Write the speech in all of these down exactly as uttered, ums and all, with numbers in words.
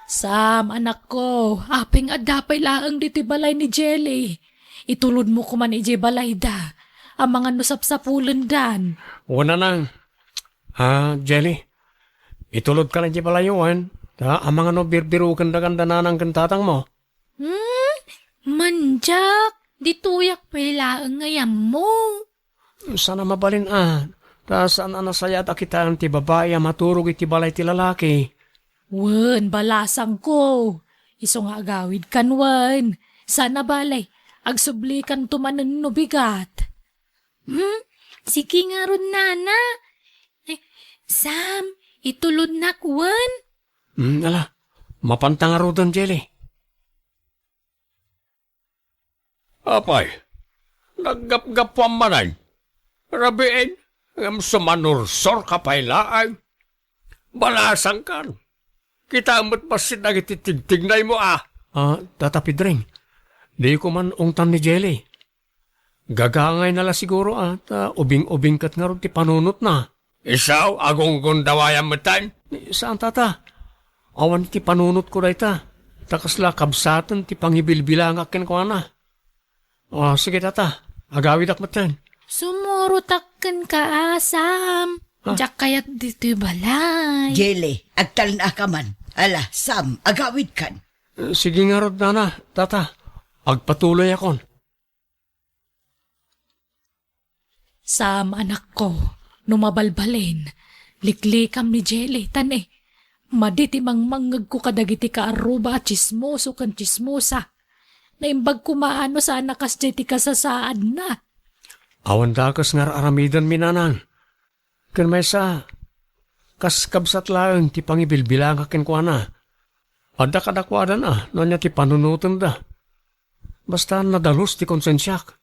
Sam, anakko, apay nga adda pay laeng ditoy balay ni Jelly? Itulodmo koman idiay balayda. Amangan no sapsapulendan. Wen, nanang. Ah, Jelly, itulodka la idiay balayyo, wen? Ta amangan no birbirokendakan da nanang ken tatangmo. Hmm? Mandiak, ditoyak pay laeng nga ammo. Saan a mabalin a, ta saan a nasayaat a kitaen ti babai a maturog iti balay ti lalaki. Wen, balasangko. Isu nga agawidkan wen. Saan a bale, agsublikanto manen no bigat. Hmm? Sige ngarud, nana. Eh, Sam, itulodnak wen. Hmm, ala, mapanta ngaruden, Jelly. Apay, naggapgapuam manen. Rabiin, ngem sumanursorka pay laeng. Balasangkan. Kitaem met bassit dagiti tigtignaymo a. Ah, Tata Pedring, diko man ungtan ni Jelly. Gagangayna la siguro a, ta ubing-ubing ket ngarud ti panunotna. Isu, agunggundawayam metten? Saan, Tata. Awan ti panunotko dayta. Ta kasla kabsaten ti pangibilbilangak kenkuana. O, sige, Tata. Agawidak metten. Sumurotak kenka, Sam. Ha? Diak kayat ditoy balay. Jelly, agtalnaka man. Ala, Sam, agawidkan. Sige ngarud, Nana, Tata. Agpatuloyakon. Sam, anakko, no mabalbalin, liklikam ni Jelly, ta ne, madi ti mangmangngegko kadagiti kaarruba a tsismoso ken tsismosa. Naimbag koma a no saan a kasdiay ti kasasaadna. Awan dakes nga ar-aramidenmi, nanang. Ken maysa, kas kabsat laeng ti pangibilbilangak kenkuana. Adda kadakuadan a no ania ti panunotenda. Basta nadalus ti konsensiak.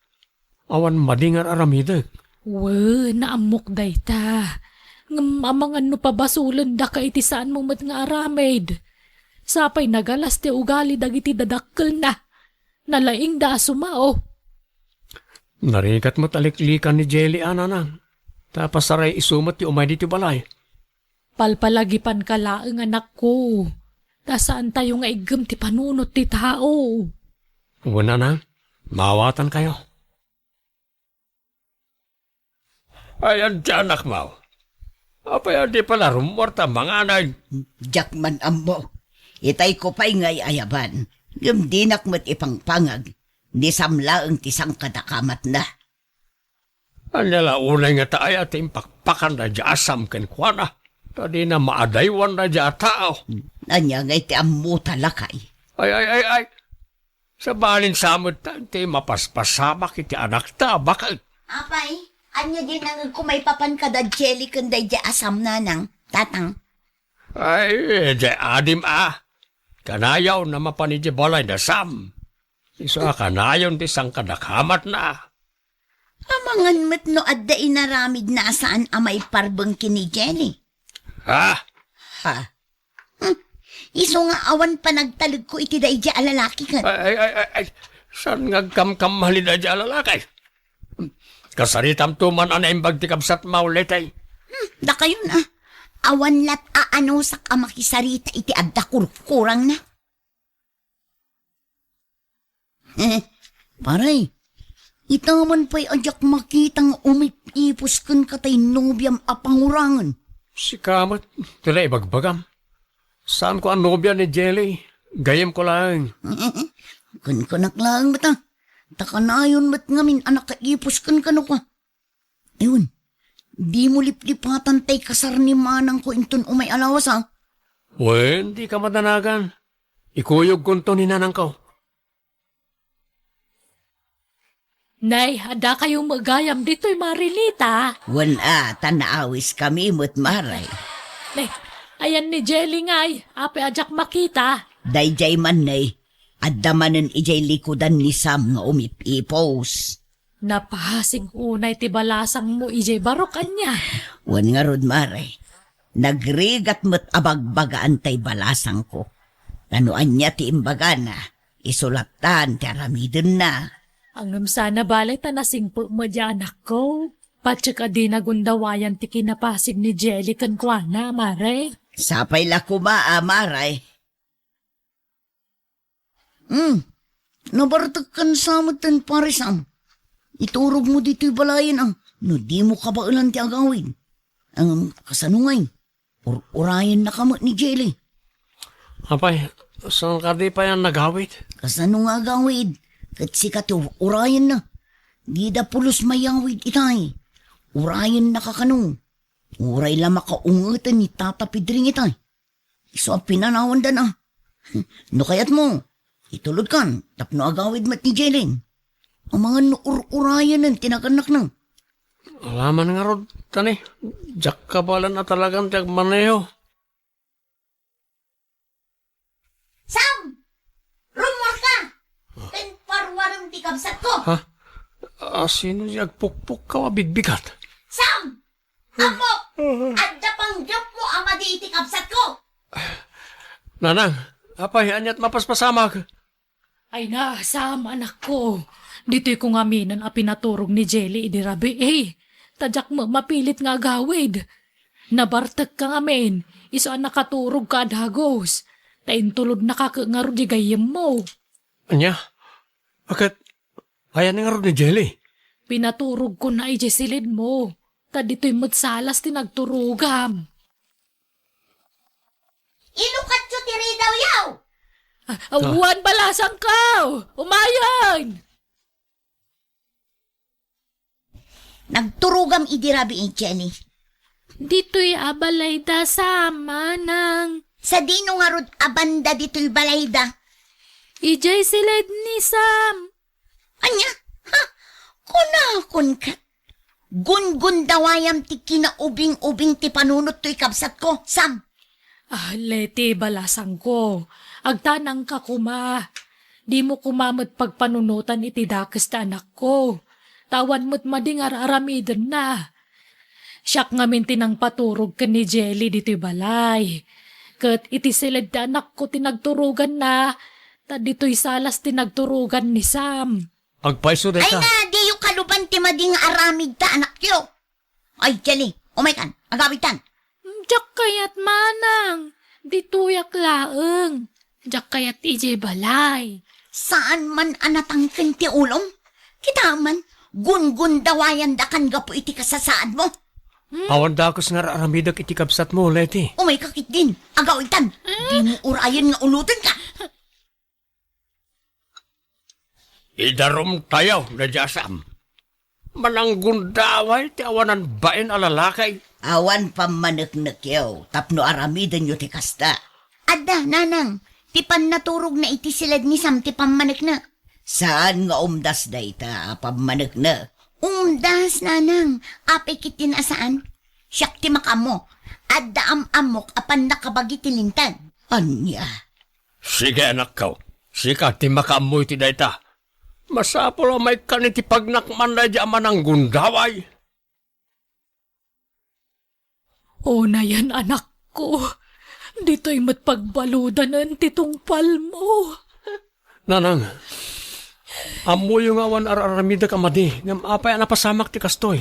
Awan madi nga ar-aramidek. Wen, naammok dayta. Ngem amangan no pabasolendaka iti saanmo met nga aramid. Sapay nagalas ti ugali dagiti dadakkelna. Nalaingda a sumao. Narigat met a liklikan ni Jelly a, nanang. Ta pasaray isu met ti umay ditoy balay. Palpalagipanka laeng, anakko, ta saantayo nga iggem ti panunot ti tao. Wen, nanang, maawatankayo. Ayan ti anakmo. Apay a di pay la rummuarta manganay? Diak man ammo. Itayko pay nga ay-ayaban, ngem dinak met ipangpangag. Ni Sam laeng ti sangkadakamatna. Ania la unay ngata aya ti impakpakan daydiay a Sam kenkuana? Ta dina maadaywan daydiay a tao. Ania ngay ti ammota, lakay? Ay, ay, ay, ay. Sabalin sa met ta, ti mapaspasamak iti anakta a baket. Apay, ania di nangegko maipapan kada Jelly ken daydiay a Sam, nanang, tatang? Ay, di adim a. Kanayon a mapan iti balay da Sam. Isu a kanayon ti sangkadakamatna. Amangan met no adda inaramidna a saan a maiparbeng ken ni Jelly. Ha? Ha? Hmm. Isu nga awan panagtalekko iti daydiay a lalaki ket. Ay, ay, ay, ay, ay. Saan nga agkamkamali daydiay a lalaki? Kasaritamto man a naimbag ti kabsat Maulete. Hmm, dakayon a. Awan lat a anusak a makisarita iti adda kurkurangna. Eh, pare, ita man pay a diak makita nga umip-ipos kenka tay nobiam a pangurangen. Sika met, ti naibagbagam. Saanko a nobia ni Jelly, gayyemko laeng. Kunkunak laeng met a, ta kanayon met ngamin a nakaipos kenka no kua. Aywan, dimo liplipatan tay kasar ni manangko inton umay a lawas, a? Wen, dika madanagan. Ikuyogkonto ni nanangko. Nay, adda kayo met gayam ditoy, Marilita? Wen a, ta naawiskami met, Mare. Nay, ayan ni Jelly ngay, apay a diak makita? Daydiay man, Nay. Adda manen idiay likudan ni Sam nga umip-ipos. Napasig unay ti balasangmo idiay barok, ania? Wen ngarud, Mare. Nagrigat met a bagbagaan tay balasangko. Nano ania ti imbagana, isu lattan ti aramidenna. Ngem saan a bale ta nasingpetmo diay anakko. Patiek a di nagundawayan ti kinapasig ni Jelly kenkuana, Mare. Sapay la koma a, Mare. Hmm, nabartekkan sa met ten, Pare Sam. Iturogmo ditoy balayen a, no dimo kabaelan ti agawid. Ngem kasano ngay? Ur-urayennaka met ni Jelly. Apay, saan kadi pay a nagawid? Kasano nga agawid? Ket sika ti ur-urayenna. Dida pulos mayawid itay. Urayennaka kano. Uray la makaungeten ni Tata Pedring itay. Isu a pinanawandana. No kayatmo, itulodkan tapno agawid met ni Jelly. Amangan no ur-urayenen ti nagannakna. Alaman ngarud, tani, diak kabaelan a talagan ti agmaneho. Sam! Rummuarka! Ken paruarem ti kabsatko! Ha? Ah, sino ti agpukpukkaw a bigbigat? Sam! Ammok! Adda panggepmo a madi iti kabsatko! Nanang, apay, aniat mapaspasamak? Ay na, Sam, anakko. Ditoy ko ngaminen a pinaturog ni Jelly idi rabii. Ta diak met mapilit nga agawid. Nabartekka ngamin, isu a nakaturogka a dagus. Ta intulodnaka ket ngarud di gayyemmo. Ania? Aket, ayan ngarud ni Jelly? Pinaturogkona idiay siledmo. Ta ditoy met salas ti nagturogam. Ilukatyo ti ridawyo! Ah, ah, wan balasangko! Umayen! Nagturogam idi rabii, Jelly. Ditoy a balayda, Sam, Nanang. Sadino ngarud a banda ditoy balayda? Idiay siled ni Sam. Ania? Ha? Kunakon ket, gungundawayam ti kinaubing-ubing ti panunotto, ikabsatko, Sam. Ah, Leti, balasangko, agtanangka koma. Dimo koma met pagpanunotan iti dakes ti anakko. Ta awan met madi nga ar-aramidenna. Siak ngamin ti nangpaturog ken ni Jelly ditoy balay. Ket iti siled ti anakko ti nagturoganna, ta ditoy salas ti nagturogan ni Sam. Agpayso dayta. Ay na, diyo kaluban ti madi nga aramid ta anakyo. Ay, Jelly, umaykan, agawidtan. Diak kayat, Manang. Ditoyak laeng. Diak kayat idiay balay. Saan man a natangken ti ulom? Kita man, gungundawayandakan gapu iti kasasaadmo. Hmm? Awan dakes nga ar-aramidek iti kabsatmo, Leti. Umayka ketdin, agawidtan. Hmm? Dimo urayen nga ulotenka. Idarumtayo, Sam. Mananggundaway ti awanan bain a lalaki. Awan pammaneknekyo tapno aramidenyo ti kasta. Adda, Nanang, ti pannaturogna iti siled ni Sam ti pammaneknek. Saan nga umdas dayta a pammaneknek? Umdas, Nanang. Apay ketdin a saan? Siak ti makaammo. Adda am-ammok a pannakabagi ti linteg. Ania? Sige, anakko. Sika ti makaammo iti dayta. Masapul a maikkan iti pagnakman daydi a mananggundaway. Unayen, anakko. Ditoy met pagbaludanen ti tungpalmo. Nanang, ammoyo nga awan ar-aramidek a madi, ngem apay a napasamak ti kastoy?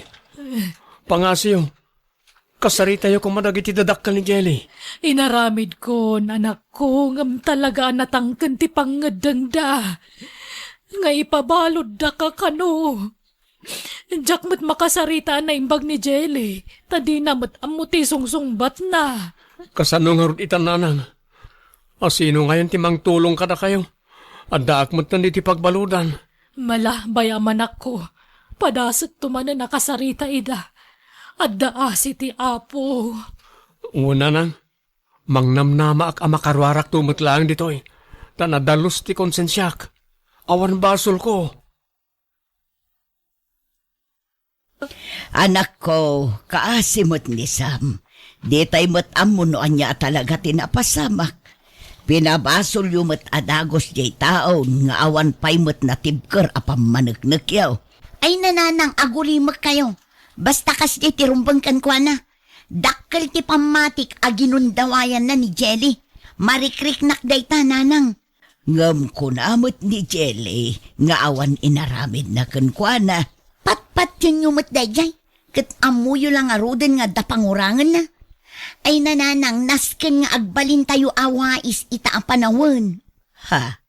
Pangasiyo, kasaritayo koma dagiti dadakkel ni Jelly. Inaramidkon, anakko, ngem talaga a natangken ti pangngeddengda nga ipabaluddaka kano. Diak met makasarita a naimbag ni Jelly, ta dina met ammo ti sungsungbatna. Kasano ngarud ita, Nanang? A sino ngayen ti mangtulong kadakayo? Addaak metten iti pagbaludan. Malabay a manakko, padasekto manen a kasarita ida. Adda asi ti Apo. Wen, Nanang, mangnamnamaak a makaruarakto met laeng ditoy, ta nadalus ti konsensiak. Awan basolko. Anakko, kaasi met ni Sam. Ditay met ammo no ania a talaga ti napasamak. Pinabasolyo met a dagus diay taon nga awan pay met natibker a pammaneknekyo. Ay, Nanang, agulimekkayo. Basta kasdi ti rumbeng kenkuana. Dakkel ti pammatik a ginundawayanna ni Jelly. Marikriknak dayta, Nanang. Ngem kuna met ni Jelly nga awan inaramidna kenkuana. Patpationyo met daydiay, ket ammoyo la ngaruden nga adda pangurangenna. Ay, Nanang, nasken nga agbalintayo a wais ita a panawen. Ha?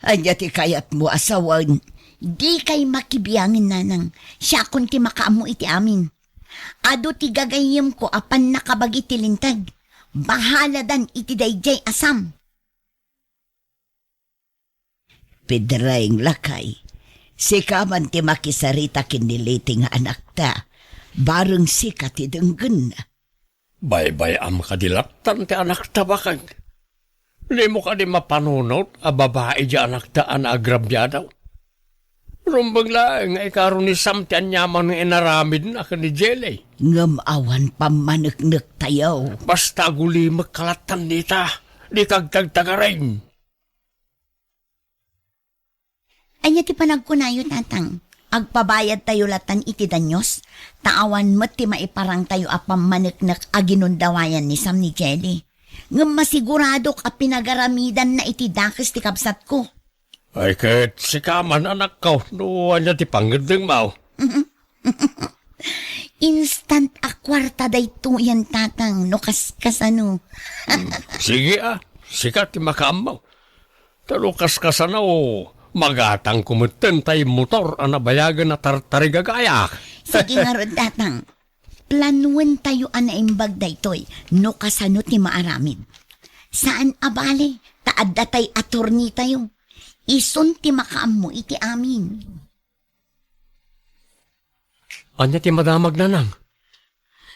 Ania ti kayatmo a sawen? Dikay makibiangen, nanang. Siakon ti makaammo iti amin. Adu ti gagayyemko a pannakabagi ti linteg. Bahaladan iti daydiay a Sam. Pedring, lakay, sika man ti makisarita ken ni Leti nga anakta, bareng sika ti denggenna. Baybay-am kadi lattan ti anakta, bakag? Dimo kadi mapanunot a babai di anakta a naagrabiado? Rumbeng laeng nga ikaro ni Sam ti aniaman nga inaramidna ken ni Jelly. Ngem awan pammaneknektayo. Basta agulimek ka lattan dita, dika agtagtagaring. Ania ti panagkunayo, Tatang? Agpabayadtayo lattan iti danios, ta awan met ti maiparangtayo a pammaneknek a ginundawayan ni Sam ni Jelly. Ngem masiguradok a pinagaramidanna iti dakes ti kabsatko. Ay, ket sika man, anakko, no ania ti pangngeddengmo? Instant a kuarta daytoyen, Tatang, no kaskasano. Hmm, sige, a, sika ti makaammo. Ta no kaskasano, magatangko metten tay motor a nabayagen a tartarigagayak. Sige ngarud, Tatang. Planuentayo a naimbag daytoy no kasano ti maaramid. Saan a bale, ta adda tay attorneytayo. Isun ti makaammo iti amin. Ania ti madamag, nanang?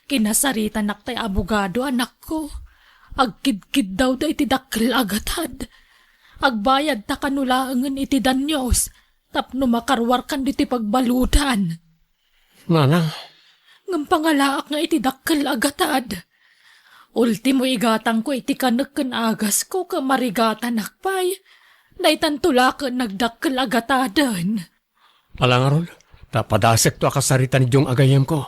Kinasaritanak tay abogado, anakko. Agkidkiddawda iti dakkel a gatad. Agbayadta kano laengen iti danios tapno makaruarkan ditoy pagbaludan. Nanang. Ngem pangalaak nga iti dakkel a gatad. Ultimo igatangko iti kanek ken agasko ket marigatanak pay. Daytanto la ket nagdakkel a gataden. Ala ngarud, ta padasekto a kasarita ni Jong a gayyemko.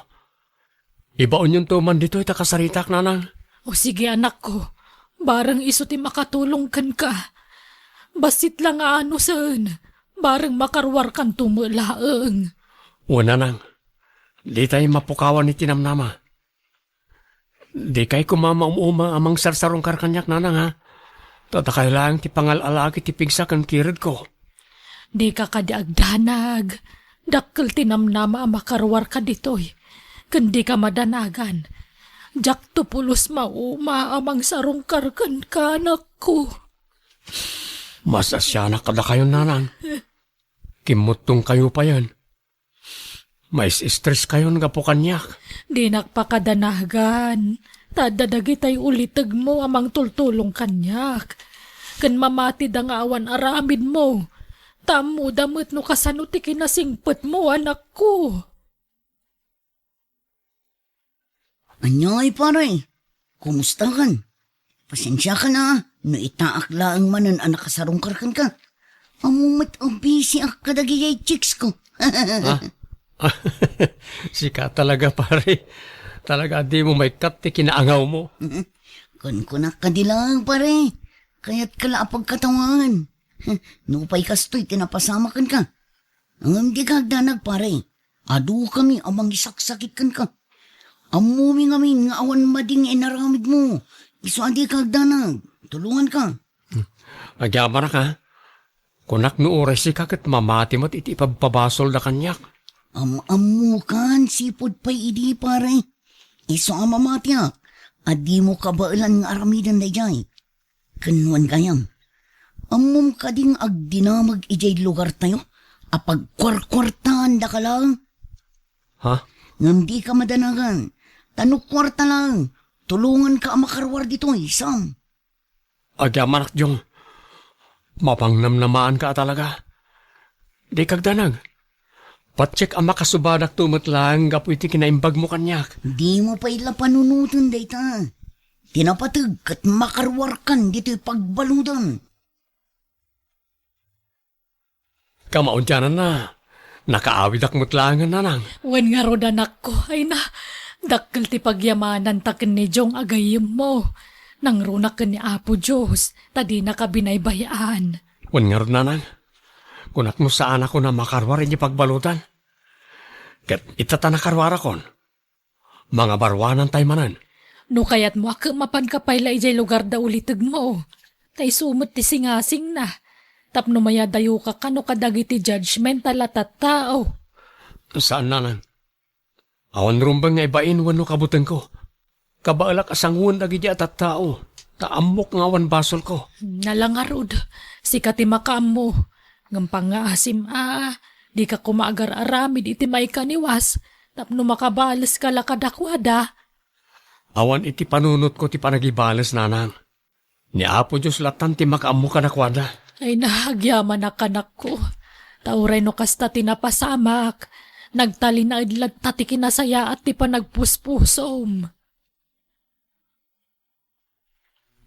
Ibaonyonto man ditoy ta kasaritak, nanang. O sige, anakko, bareng isu ti makatulong kenka. Bassit la nga anusen, bareng makaruarkanto met laeng. Wen, nanang, ditay mapukawan iti namnama. Dikay koma maum-uma a mangsarsarungkar kaniak, nanang, ha? Ta dakay laeng ti pangal-alaak iti pigsa ken kiredko. Dika kadi agdanag. Dakkel ti namnama a makaruarka ditoy. Ken dika madanagan. Diakto pulos mauma a mangsarungkar kenka, anakko. Masasianak kadakayon, nanang. Kimmuttongkayo payen. Mais-stress kayon gapu kaniak. Dinak pakadanagan, ta adda dagitay ulitegmo a mangtultulong kaniak. Ken mamatida nga awan aramidmo, ta ammoda met no kasano ti kinasingpetmo, anakko. Aniay, pare? Kumustakan? Pasensiakan a, no itaak laeng manen a nakasarungkar kenka. Ammo met a bisiak kadagiti chicks ko. Ah? Sika talaga, pare. Talaga, di mo maikkat ti kinaangawmo. Kunkunak kadi laeng, pare. Kayatka la a pagkatawaan. Nupay kastoy ti napasamak kenka. Ngem dika agdanag, pare. Adukami a mangisaksakit kenka. Ammomi ngamin nga awan madi nga inaramidmo. Isu a dika agdanag. Tulonganka. Agyamanak, a. Kunak no uray sika ket mamati met iti ipabpabasolda kaniak. Am-ammokan, sipud pay idi, pare. Isu a mamatiak, a dimo kabaelan nga aramiden daydiay. Ken wen gayam, ammom kadi nga agdinamag idiay lugartayo a pagkuarkuartaandaka laeng? Ha? Ngem dika madanagan, ta no kuarta laeng, tulonganka a makaruar ditoy, Sam. Agyamanak, Jong. Mapangnamnamaanka a talaga. Dika agdanag. Patiek a makasubadakto met laeng gapu iti kinaimbagmo kaniak. Dimo pay la panunoten dayta. Ti napateg ket makaruarkan ditoy pagbaludan. Kamaudiananna, nakaawidak met laengen, nanang. Wen ngarud, anakko, ay na, dakkel ti pagyamananta ken ni Jong a gayyemmo. Nangruna ken ni Apo Dios, ta dinaka binaybay-an. Wen ngarud, nanang, kunak no saanakon a makaruar iti pagbaludan. Ket ita ta nakaruarakon, mangabaruanantay manen. No kayatmo a ket mapanka pay la idiay lugar da ulitegmo, ta isu met ti singasingna. tapno mayadayoka kano kadagiti judgment a la tattao. Saan, nanang. Awan rumbeng nga ibain wenno kabutengko. Kabaelak a sangoen dagidi a tattao, ta ammok nga awan basolko. Nala ngarud, sika ti makaammo. Ngem pangngaasim a, dika koma agar-aramid iti maikaniwas, tapno makabaleska la kadakuada. Awan iti panunotko ti panagibales, nanang. Ni Apo Dios latan ti makaammo kadakuada. Ay, nagyamanak, anakko. Ta uray no kasta ti napasamak, nagtalinaed latta ti kinasayaat ti panagpuspusom.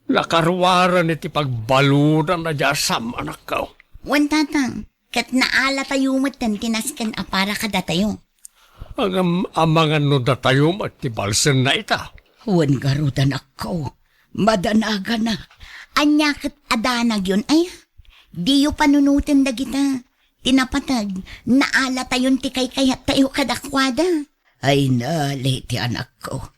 Nakaruaren iti pagbaludan a diasam, anakko. Wen, tatang, ket naalatayo met ti nasken a para kadatayo. Ngem amangan no datayo met ti balsenna ita. Wen ngarud, anakko, madanagana. Ania ket a danagyon, aya? Diyo panunoten dagita. Ti napateg, naalatayon ti kaykayattayo kadakuada. Ay, nali ti anakko.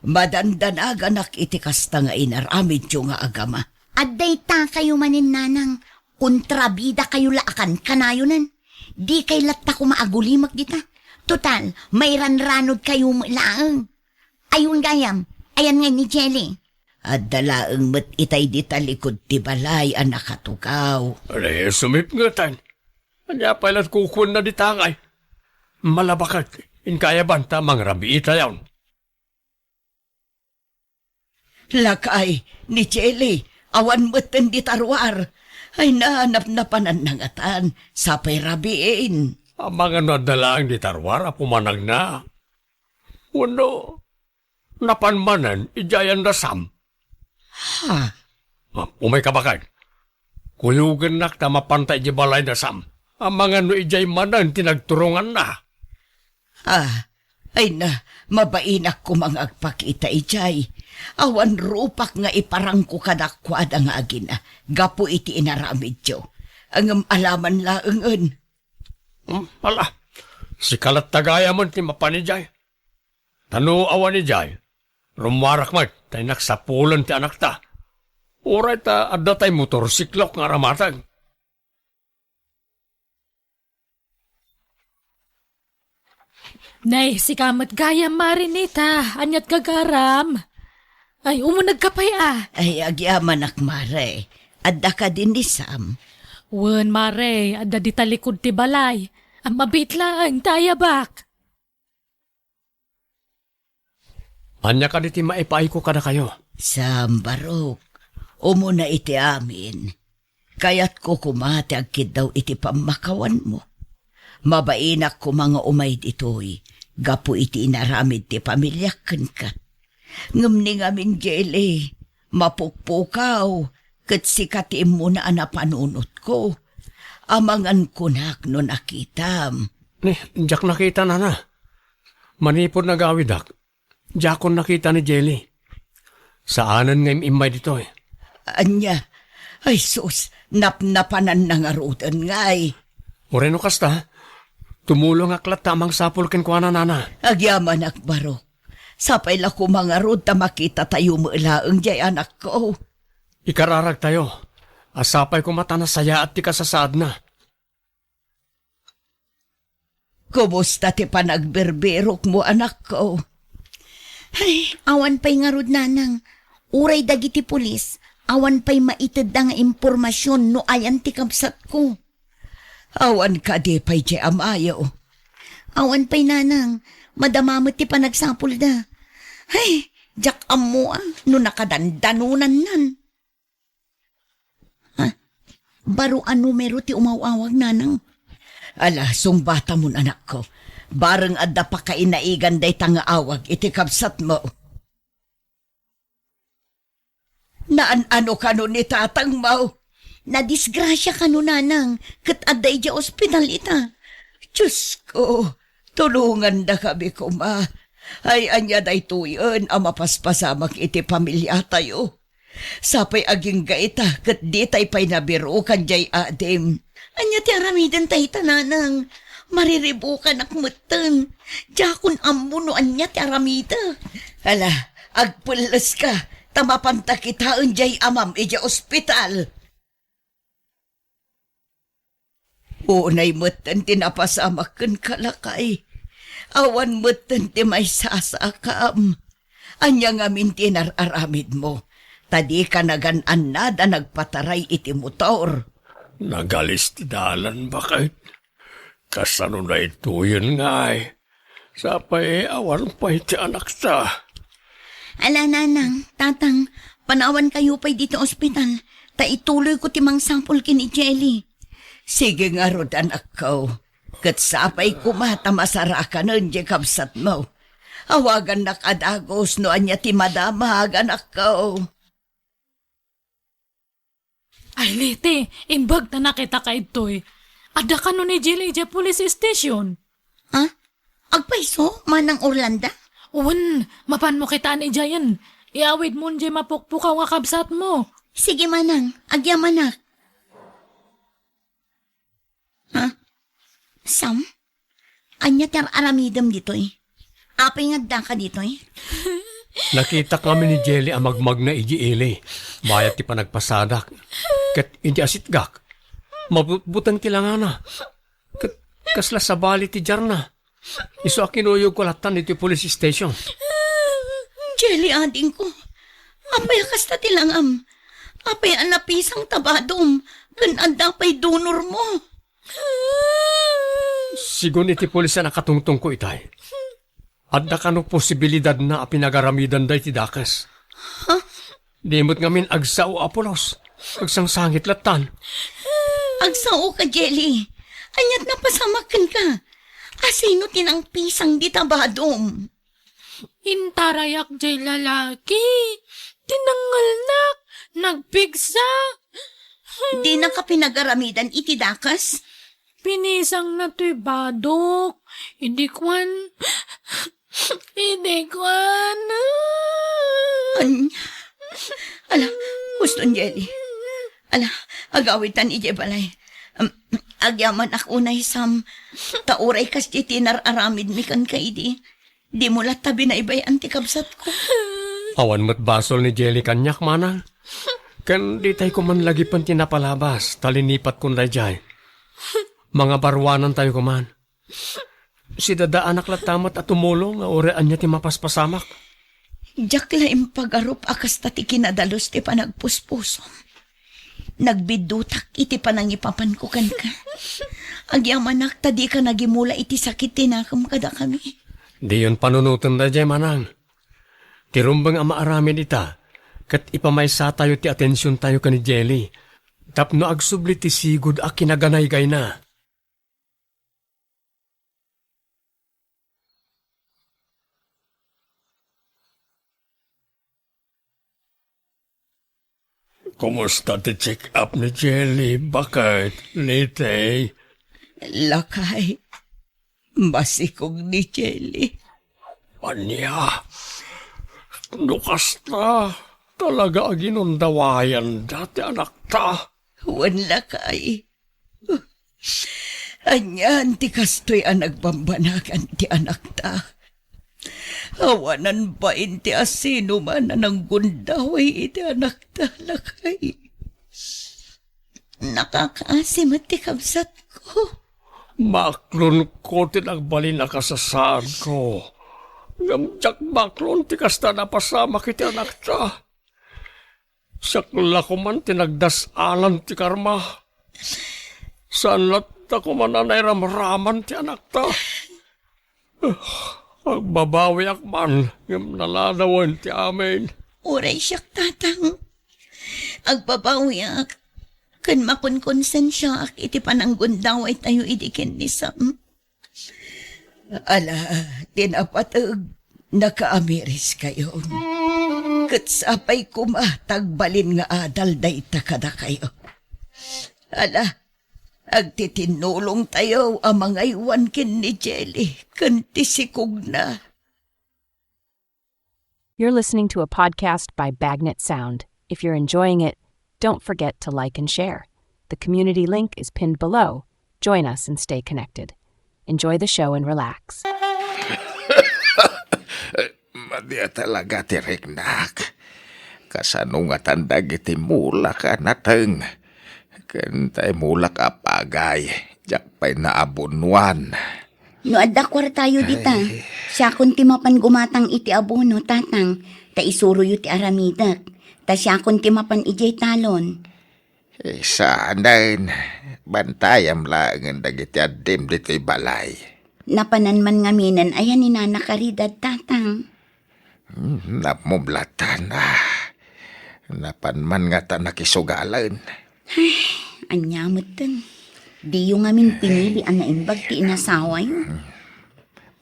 Madandanaganak iti kasta nga inaramidyo nga agama. Adda itakayo manen, nanang, kontrabidakayo la a kankanayonen. Dikay latta koma agulimek dita. Total, mairanranodkayo met laeng. Ay, wen gayam, ayan ngay ni Jelly? Adda laeng met itay dita likud ti balay a nakatugaw. Ay, sumipngetan. Ania pay la kukuenna dita ngay? Malabakek, inkayaban ta mangrabiitayon. Lakay, ni Jelly, awan metten dita ruar. Ay, nanapnapananna ngatan, sapay rabiin. Amangan no adda laeng dita ruar a pumanagna. Wenno, napan manen idiay anda Sam? Ha? Ah, umayka, baket. Kuyogennak ta mapanta idiay balayna Sam. Amangan no idiay manen ti nagturonganna. Ah, ay na, mabainak koma nga agpakita idiay. Awan rupak nga iparangko kadakuada nga agina, gapu iti inaramidyo. Ngem alaman laengen. Hmm, ala, sika latta gayamen ti mapan idiay. Ta no awan idiay, rummuarak met ta innak sapulen ti anakta. Uray ta adda tay motorsiklok nga aramateg. Nay, sika met gayam, Mare Nita. Aniat gagaram? Ay, umunegka pay a. Ay, agyamanak, Mare. Adda kadi ni Sam? Wen, Mare, adda dita likud ti balay. Ammabiit laeng ta ayabak. Ania kadi ti maipaayko kadakayo? Sam, barok, umuna iti amin, kayatko koma ti agkiddaw iti pammakawanmo. Mabainak koma nga umay ditoy gapu iti inaramid ti pamiliak kenka. Ngem ni ngamin, Jelly, mapukpukaw ket sika ti immuna a napanunotko. Amangan kunak no nakitam. Ni, diak nakita, nana. Manipud nagawidak, diakon nakita ni Jelly. Saanen nga im-immay ditoy. Ania? Ay sus, napnapananna ngaruden ngay. Uray no kasta, tumulongak latta a mangsapul kenkuana, nana. Agyamanak, barok. Sapay la koma ngarud ta makitatayo met laeng diay anakko. Ikararagtayo a sapay koma ta nasayaat ti kasasaadna. Kumusta ti panagbirbirokmo, anakko? Ay, awan pay ngarud, nanang. Uray dagiti pulis, awan pay maitedda nga impormasion no ayan ti kabsatko. Awan kadi pay diay amayo? Awan pay, nanang. Madama met ti panagsapulda. Ay, diak ammo a no nakadandanonannan. Ah, baro a numero ti umaw-awag, nanang? Ala, sungbatamon, anakko. Bareng adda pakainaigan dayta nga awag iti kabsatmo. Naan-ano kano ni tatangmo? Nadisgrasia kano, nanang, ket adda idiay ospital ita. Diosko, tulongandakami koma. Ay, ania daytoyen a mapaspasamak iti pamiliatayo? Sapay agingga ita ket ditay pay nabirukan diay adim. Ania ti aramiden ta ita, nanang? Mariribukanak metten. Diakon ammo no ania ti aramidek. Ala, agpelleska, ta mapanta kitaen diay amam idiay ospital. Unay metten ti napasamak kenka, lakay. Awan metten ti maisasakam. Ania ngamin ti inar-aramidmo? Ta dika nagan-annad a nagpataray iti motor. Nagalis ti dalan, baket. Kasano daytoyen ngay? Sapay awan pay ti anakta. Ala, nanang, tatang, panawankayo pay ditoy ospital, ta ituloyko ti mangsapul ken ni Jelly. Sige ngarud, anakko. Ket sapay koma ta masarakanen diay kabsatmo. Awagannak a dagus no ania ti madamag, anakko. Ay, Leti, imbag ta nakitaka ditoy. Adda kano ni Jelly idiay police station? Ha? Agpayso, Manang Orlando? Wen, mapanmo kitaan idiayen. Iawidmon diay mapukpukaw nga kabsatmo. Sige, Manang. Agyamanak. Ha? Sam? Ania ti ar-aramidem ditoy? Apay nga addaka ditoy? Nakitak ngamin ni Jelly a magmagna idiay ili. Mayat ti panagpasadak. Ket idi asitgak, mabutbuteng ti langana. Ket kasla sabali ti diarna. Isu a kinuyogko lattan iti police station. Jelly, adingko. Apay a kasta ti langam? Apay a napisang ta badom? Ken adda pay donormo? Sigun iti pulis a nakatungtongko itay, adda kano posibilidadna a pinagaramidanda iti dakes. Huh? Di met ngamin agsao a pulos. Agsangsangit lattan. Agsao ka, Jelly. Ania't napasamak kenka? Asino ti nangpisang dita badom? Intarayak jay lalaki. Tinangelnak. Nagpigsa. Dinaka pinagaramidan iti dakes? Pinisangna toy badok. Idi kuan. Idi kuan. Ania? Ala, huston, Jelly. Ala, agawitan idiay balay. Am, agyamanak unay, Sam. Ta uray kasdi ti inar-aramidmi kenka idi, dimo latta binaybay-an ti kabsatko. Awan met basol ni Jelly kaniak, manang. Ken ditay koman lagipen ti napalabas, ta linipatkon daydiay. Mangabaruanantayo koman. Sidadaanak latta met a tumulong nga uray ania ti mapaspasamak. Diak la impagarup a kasta ti kinadalus ti panagpuspusom. Nagbiddutak iti panangipapanko kenka. Agyamanak ta dika nagimula iti sakit ti nakem kadakami. Diyon panunoten daydiay, manang. Ti rumbeng a maaramid ita, ket ipamaysatayo ti atensiontayo ken ni Jelly tapno agsubli ti sigud a kinaganaygayna. Kumusta ti check-up ni Jelly, baket, Liti? Lakay, masikog ni Jelly. Ania? No kasta, talaga a ginundawayanda ti anakta? Wen, lakay. Anian ti kastoy a nagbambanagan ti anakta? Awanan bain ti asinoman a nanggundaway iti anakta, lakay. Nakakaasi met ti kabsatko. Maklonko ti nagbalin a kasasaadko. Ngem diak maklon ti kasta a napasamak iti anakta. Siak la koman ti nagdas-alan ti karma. Saan latta koman a nairamraman ti anakta. Agbabawiak man, ngem naladawen ti amin. Uray siak, tatang. Agbabawiak, ken makonkonsensiaak iti pananggundawaytayo idi ken ni Sam. Ala, ti napateg, nakaamiriskayon. Ket sapay koma ta agbalin nga adal dayta kadakayo. Ala, agtitinnulongtayo a mangaywan ken ni Jelly ken ti sikogna. You're listening to a podcast by Bagnet Sound. If you're enjoying it, don't forget to like and share. The community link is pinned below. Join us and stay connected. Enjoy the show and relax. Madi a talaga ti riknak. Kasano ngatan dagiti mulak a nateng? Ken tay mulak a pagay, Diak pay naabonuan. No adda kuartayo dita, siakon ti mapan gumatang iti abono, Tatang, ta isuroyo ti aramidek. Ta siakon ti mapan idiay talon. Eh, saanen, bantayam laengen dagiti addim ditoy balay. Napanan man ngaminen aya ni Nana Caridad, Tatang? Hmm, nammumlatan, ah. Napan man ngata nakisugalen. Ay, ania metten. Diyo ngamin pinili a naimbag ti inasawayo.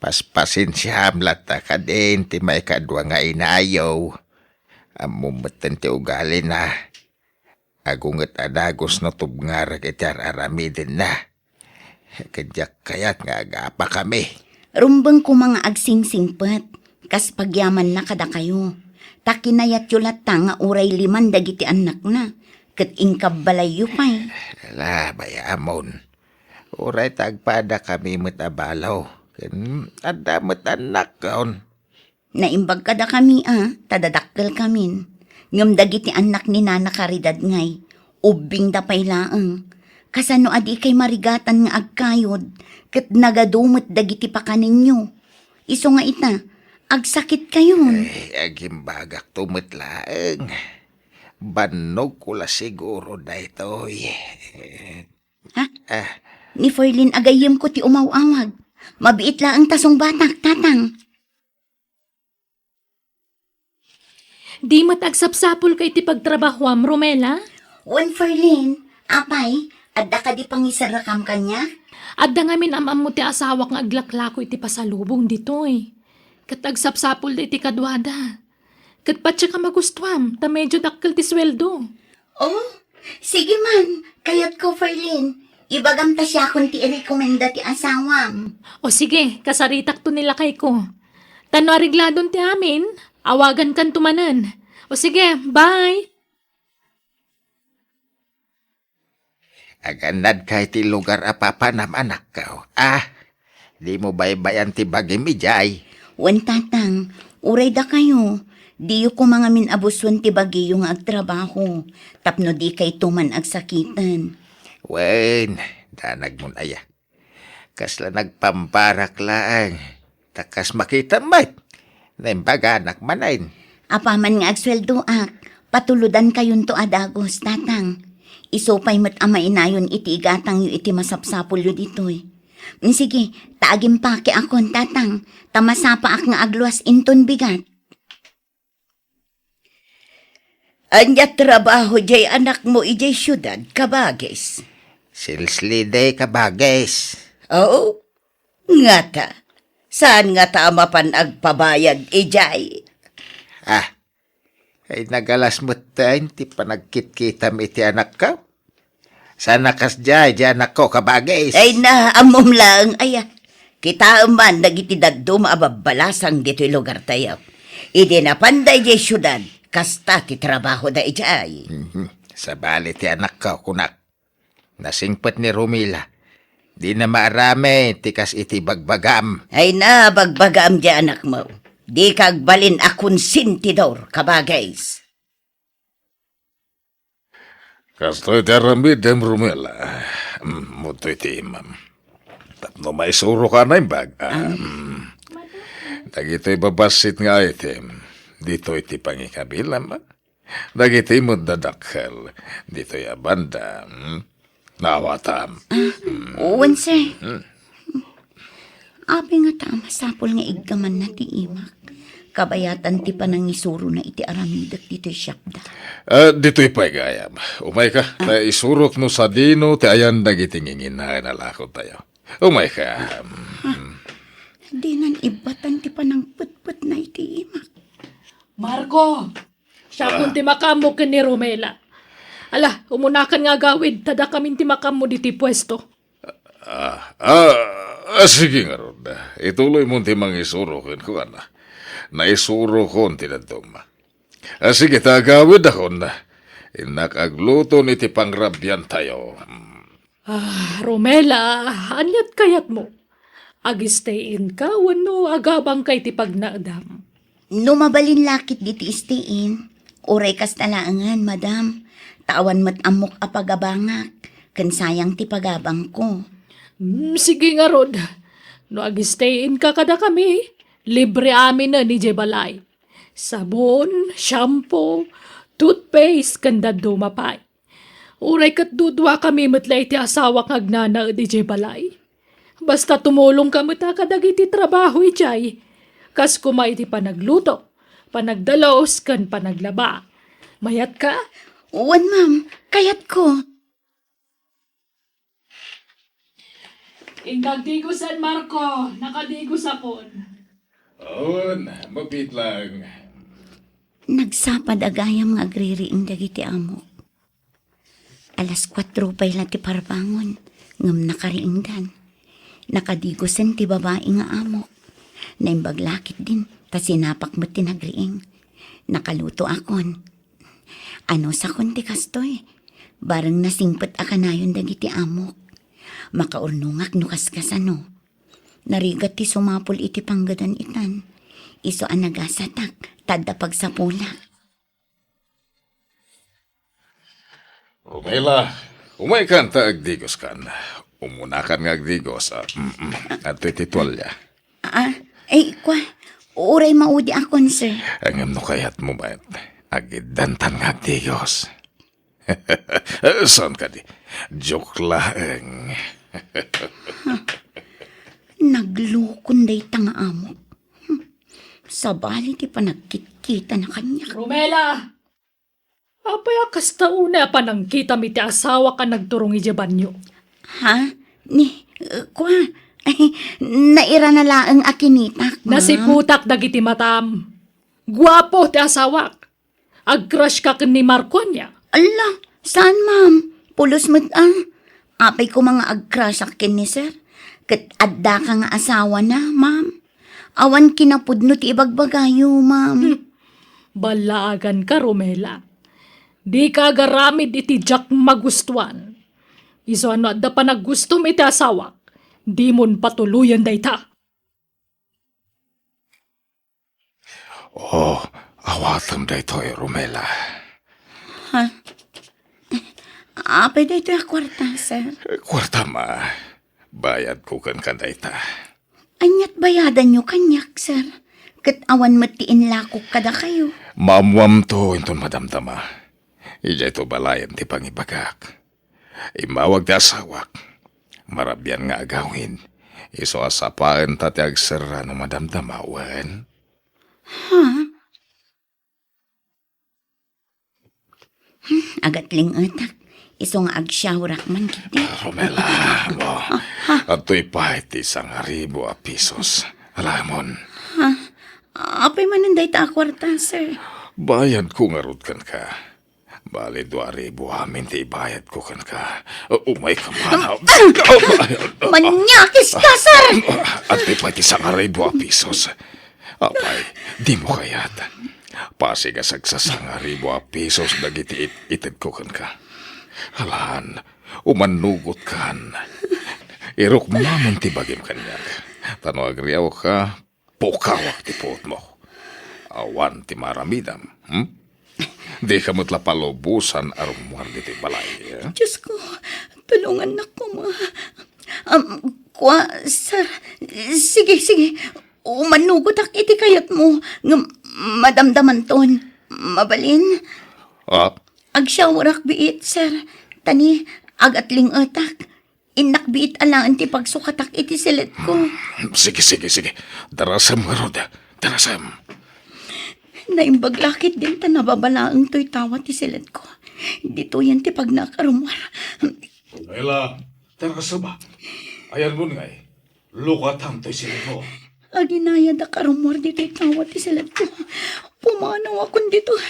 Paspasensiaam latta kadin ti maikadua nga inayo. Ammom metten ti ugalina. Agunget a dagus no tubngarek iti ar-aramidenna. Ket diak kayat nga agapakami. Rumbeng koma nga agsingsingpet, kas pagyamanna kadakayo. Ta kinayatyo latta nga uray liman dagiti annakna, ket inkabbalayyo pay. Ala, bayamon. Uray ta agpadakami met a balo, ken adda met annakon. Naimbag kadakami a, ta dadakkelkamin. Ngem dagiti annak ni Nana Caridad ngay, ubbingda pay laeng. Kasano a dikay marigatan nga agkayod, ket nagadu met dagiti pakanenyo. Isu nga ita, agsakitkayon. Ay, agimbagakto met laeng. Bannogko la siguro daytoy. Ha? Ah. Ni Ferlin a gayyemko ti umaw-awag. Mabiit laeng ta sungbatak, Tatang. Di met agsapsapulka iti pagtrabahoam, Romela? Wen, Ferlin. Apay, adda kadi pangiserrekam kaniak? Adda ngamin am-ammo ti asawak nga aglaklako iti pasalubong ditoy. Ket agsapsapulda iti kaduada. Ket patiek a magustuam, ta medio dakkel ti sueldo. Oh, sige man, kayatko, Ferlin. Ibagam ta siakon ti irekomenda ti asawam. O sige, kasaritakto ni lakayko. Ta no arigladon ti amin, awagankanto manen. O sige, bye! Agannadka iti lugar a papanam, anakko. Ah, dimo baybay-an ti bagim idiay. Wen, Tatang, uray dakayo, diyo koma ngamin a busuen ti bagiyo nga agtrabaho, tapno dikayto man agsakiten. Wen, danagmon aya. Kasla nagpambarak laeng, ta kas makitam met, naimbaganak manen. Apaman nga agsueldoak, patulodankayonto a dagus, Tatang. Isu pay met a mainayon iti igatangyo iti masapsapulyo ditoy. Mm, sige, ta agimpakiakon, Tatang, ta masapaak nga agluas inton bigat. Ania trabaho diay anakmo idiay siudad, kabagis? Sales lady, kabagis. Oo? Ngata, saan ngata a mapan agpabayad idiay? Ah, ay nagalas metten ti panagkitkitam iti anakko. Saan a kasdiay, diay anakko, kabagis? Ay na, ammom laeng aya. Kitaem man dagiti dadduma a babbalasang ditoy lugartayo. Idi napanda idiay siudad, kasta ti trabahoda idiay. Mhm. Sabali ti anakko, kunak. Nasingpet ni Romila. Dina maaramid ti kas iti bagbagam. Ay na, bagbagam diay anakmo. Dika agbalin a konsentidor, kabagis. Kastoy ti aramidem, Romela. Mm, mutoy ti imam. Tapno maisuroka a naimbag. Ah, mm. Dagitoy babassit nga item, ditoy ti pangikabilam. Dagiti met dadakkel, ditoy a banda. Mm. Naawatam. Ah, wen, sir. Mm. Apay ngata a masapul nga iggamanna ti imak? Kabayatan ti panangisurona iti aramidek ditoy siapda. Ah, ditoy pay gayam. Umayka, ta isurok no sadino ti ayan dagiti nginginaen a lakotayo. Umayka. Ah, dinan ibbatan ti panangpetpetna iti imak. Marco! Siakon ti makaammo ken ni Romela. Ala, umunakan nga agawid, ta dakamin ti makaammo ditoy puesto. Ah, ah, ah, sige ngarud. Ituloymon ti mangisuro kenkuana. Naisurokon ti dadduma. Ah, sige, ta agawidakon. Innak agluton iti pangrabiantayo. Hmm. Ah, Romela, aniat kayatmo? Ag-stay-in ka wenno agabangka iti pagnaedam? No mabalin la ketdi ti stay-in, uray kasta laengen, madam, ta awan met ammok a pagabangak, ken sayang ti pagabangko. Mm, sige ngarud. No agstay-inka kadakami, libre aminen idiay balay. Sabon, shampoo, toothpaste, ken dadduma pay. Uray ket duduakami met la iti asawak nga agnanaed idiay balay. Basta tumulongka met a kadagiti trabaho idiay. Kas koma iti panagluto, panagdalus, ken panaglaba. Mayatka? Wen, ma'am. Kayatko. Inka agdigosen, Marco. Nakadigosakon. Awan, mapit lang. Nagsapa da gayam nga agririing dagiti amok. Alas kuatro pay la ti parbangon, ngem nakariingdan. Nakadigosen ti babai nga amok. Naimbag la ketdin, ta sinapak met ti nagriing. Nakalutoakon. Anusakon ti kastoy? Bareng nasingpet a kanayon dagiti amok. Makaurnongak no kaskasano. Narigat ti sumapul iti panggadan itan. Isu a nagasatak, ta adda pagsapulak. Romela, umaykan ta agdigoskan. Umunakan nga agdigos. Ah, mm, mm. Adtoy ti tualya. Ah, ay, kua, uray maudiakon, sir. Ngem no kayatmo met, agiddantan nga agdigos. Saan kadi? Joke laeng. Naglukon dayta nga amok. Hmm. Sabali ti panagkitkitana kaniak. Romela! Apay a kasta unay a panangkitam iti asawak a nagturong idiay banio? Ha? Ni, uh, kua? Ay, nairana laeng a kinitak, ma'am. Nasiputak dagiti matam. Guapo ti asawak. Ag-crush ka ken ni Marco ania? Alla, saan, ma'am? Pulos met, ah. Apay koma nga ag-crushak ken ni sir? Ket addaka nga asawana, ma'am. Awan kinapudno ti ibagbagayo, ma'am. Hmm. Ballaaganka, Romela. Dika agaramid iti diak magustuan. Isu a no adda panaggustom iti asawak, dimon patuloyen dayta. Oh, awatem daytoy, Romela. Ha? Apay daytoy a kuarta, sir? Kuartam a. Bayadko kenka dayta. Aniat bayadanyo kaniak, sir? Ket awan met ti inlakok kadakayo. Maammoamto inton madamdama. Idiay to balayen ti pangibagak. Immawag ti asawak. Marabian nga agawid. Isu a sapaenta ti agserra no madamdama, wen? Ha? Hmm, agatlingetak. Isu nga agsyaorak man ketdi. Ah, Romela, mo. Ah, ha? Adtoy pay ti sangaribu a pisos. Alamon. Ha? Apay manen dayta a kuarta, sir? Bayadko ngarud kenka. Bali, dua ribu amin ti ibayadko kenka. Umayka man. Maniakis ka, sir! Adtoy pay ti sangaribu a pisos. Apay, dimo kayat? Pasig a sagsasangaribu a pisos dagiti it-, itedko kenka. Alan, umannugotkan. Irukmamon ti bagim kaniak. Ta no agriawka, pukawak ti puotmo. Awan ti maaramidam, hmm? Dika met la palubosan a rummuar ditoy balay, eh? Diyos ko, tulungannak koma. Am, kua, sir. Sige, sige. Umanugotak iti kayatmo, ngem madamdamanton. Mabalin? Ah? Agsyaorak biit, sir. Ta ni, agatlingetak. Innak biit alaen ti pagsukatak iti siletko. Sige, sige, sige. Darasem ngarud. Darasem. Naimbag la ketdin ta nababalaeng toy tawa ti siletko. Ditoyen ti pagnaak a rummuar. Ella, darasem a. Ayanmon ngay, lukatam toy siletmo. Aginayadak a rummuar ditoy tawa ti siletko. Pumanawakon ditoy.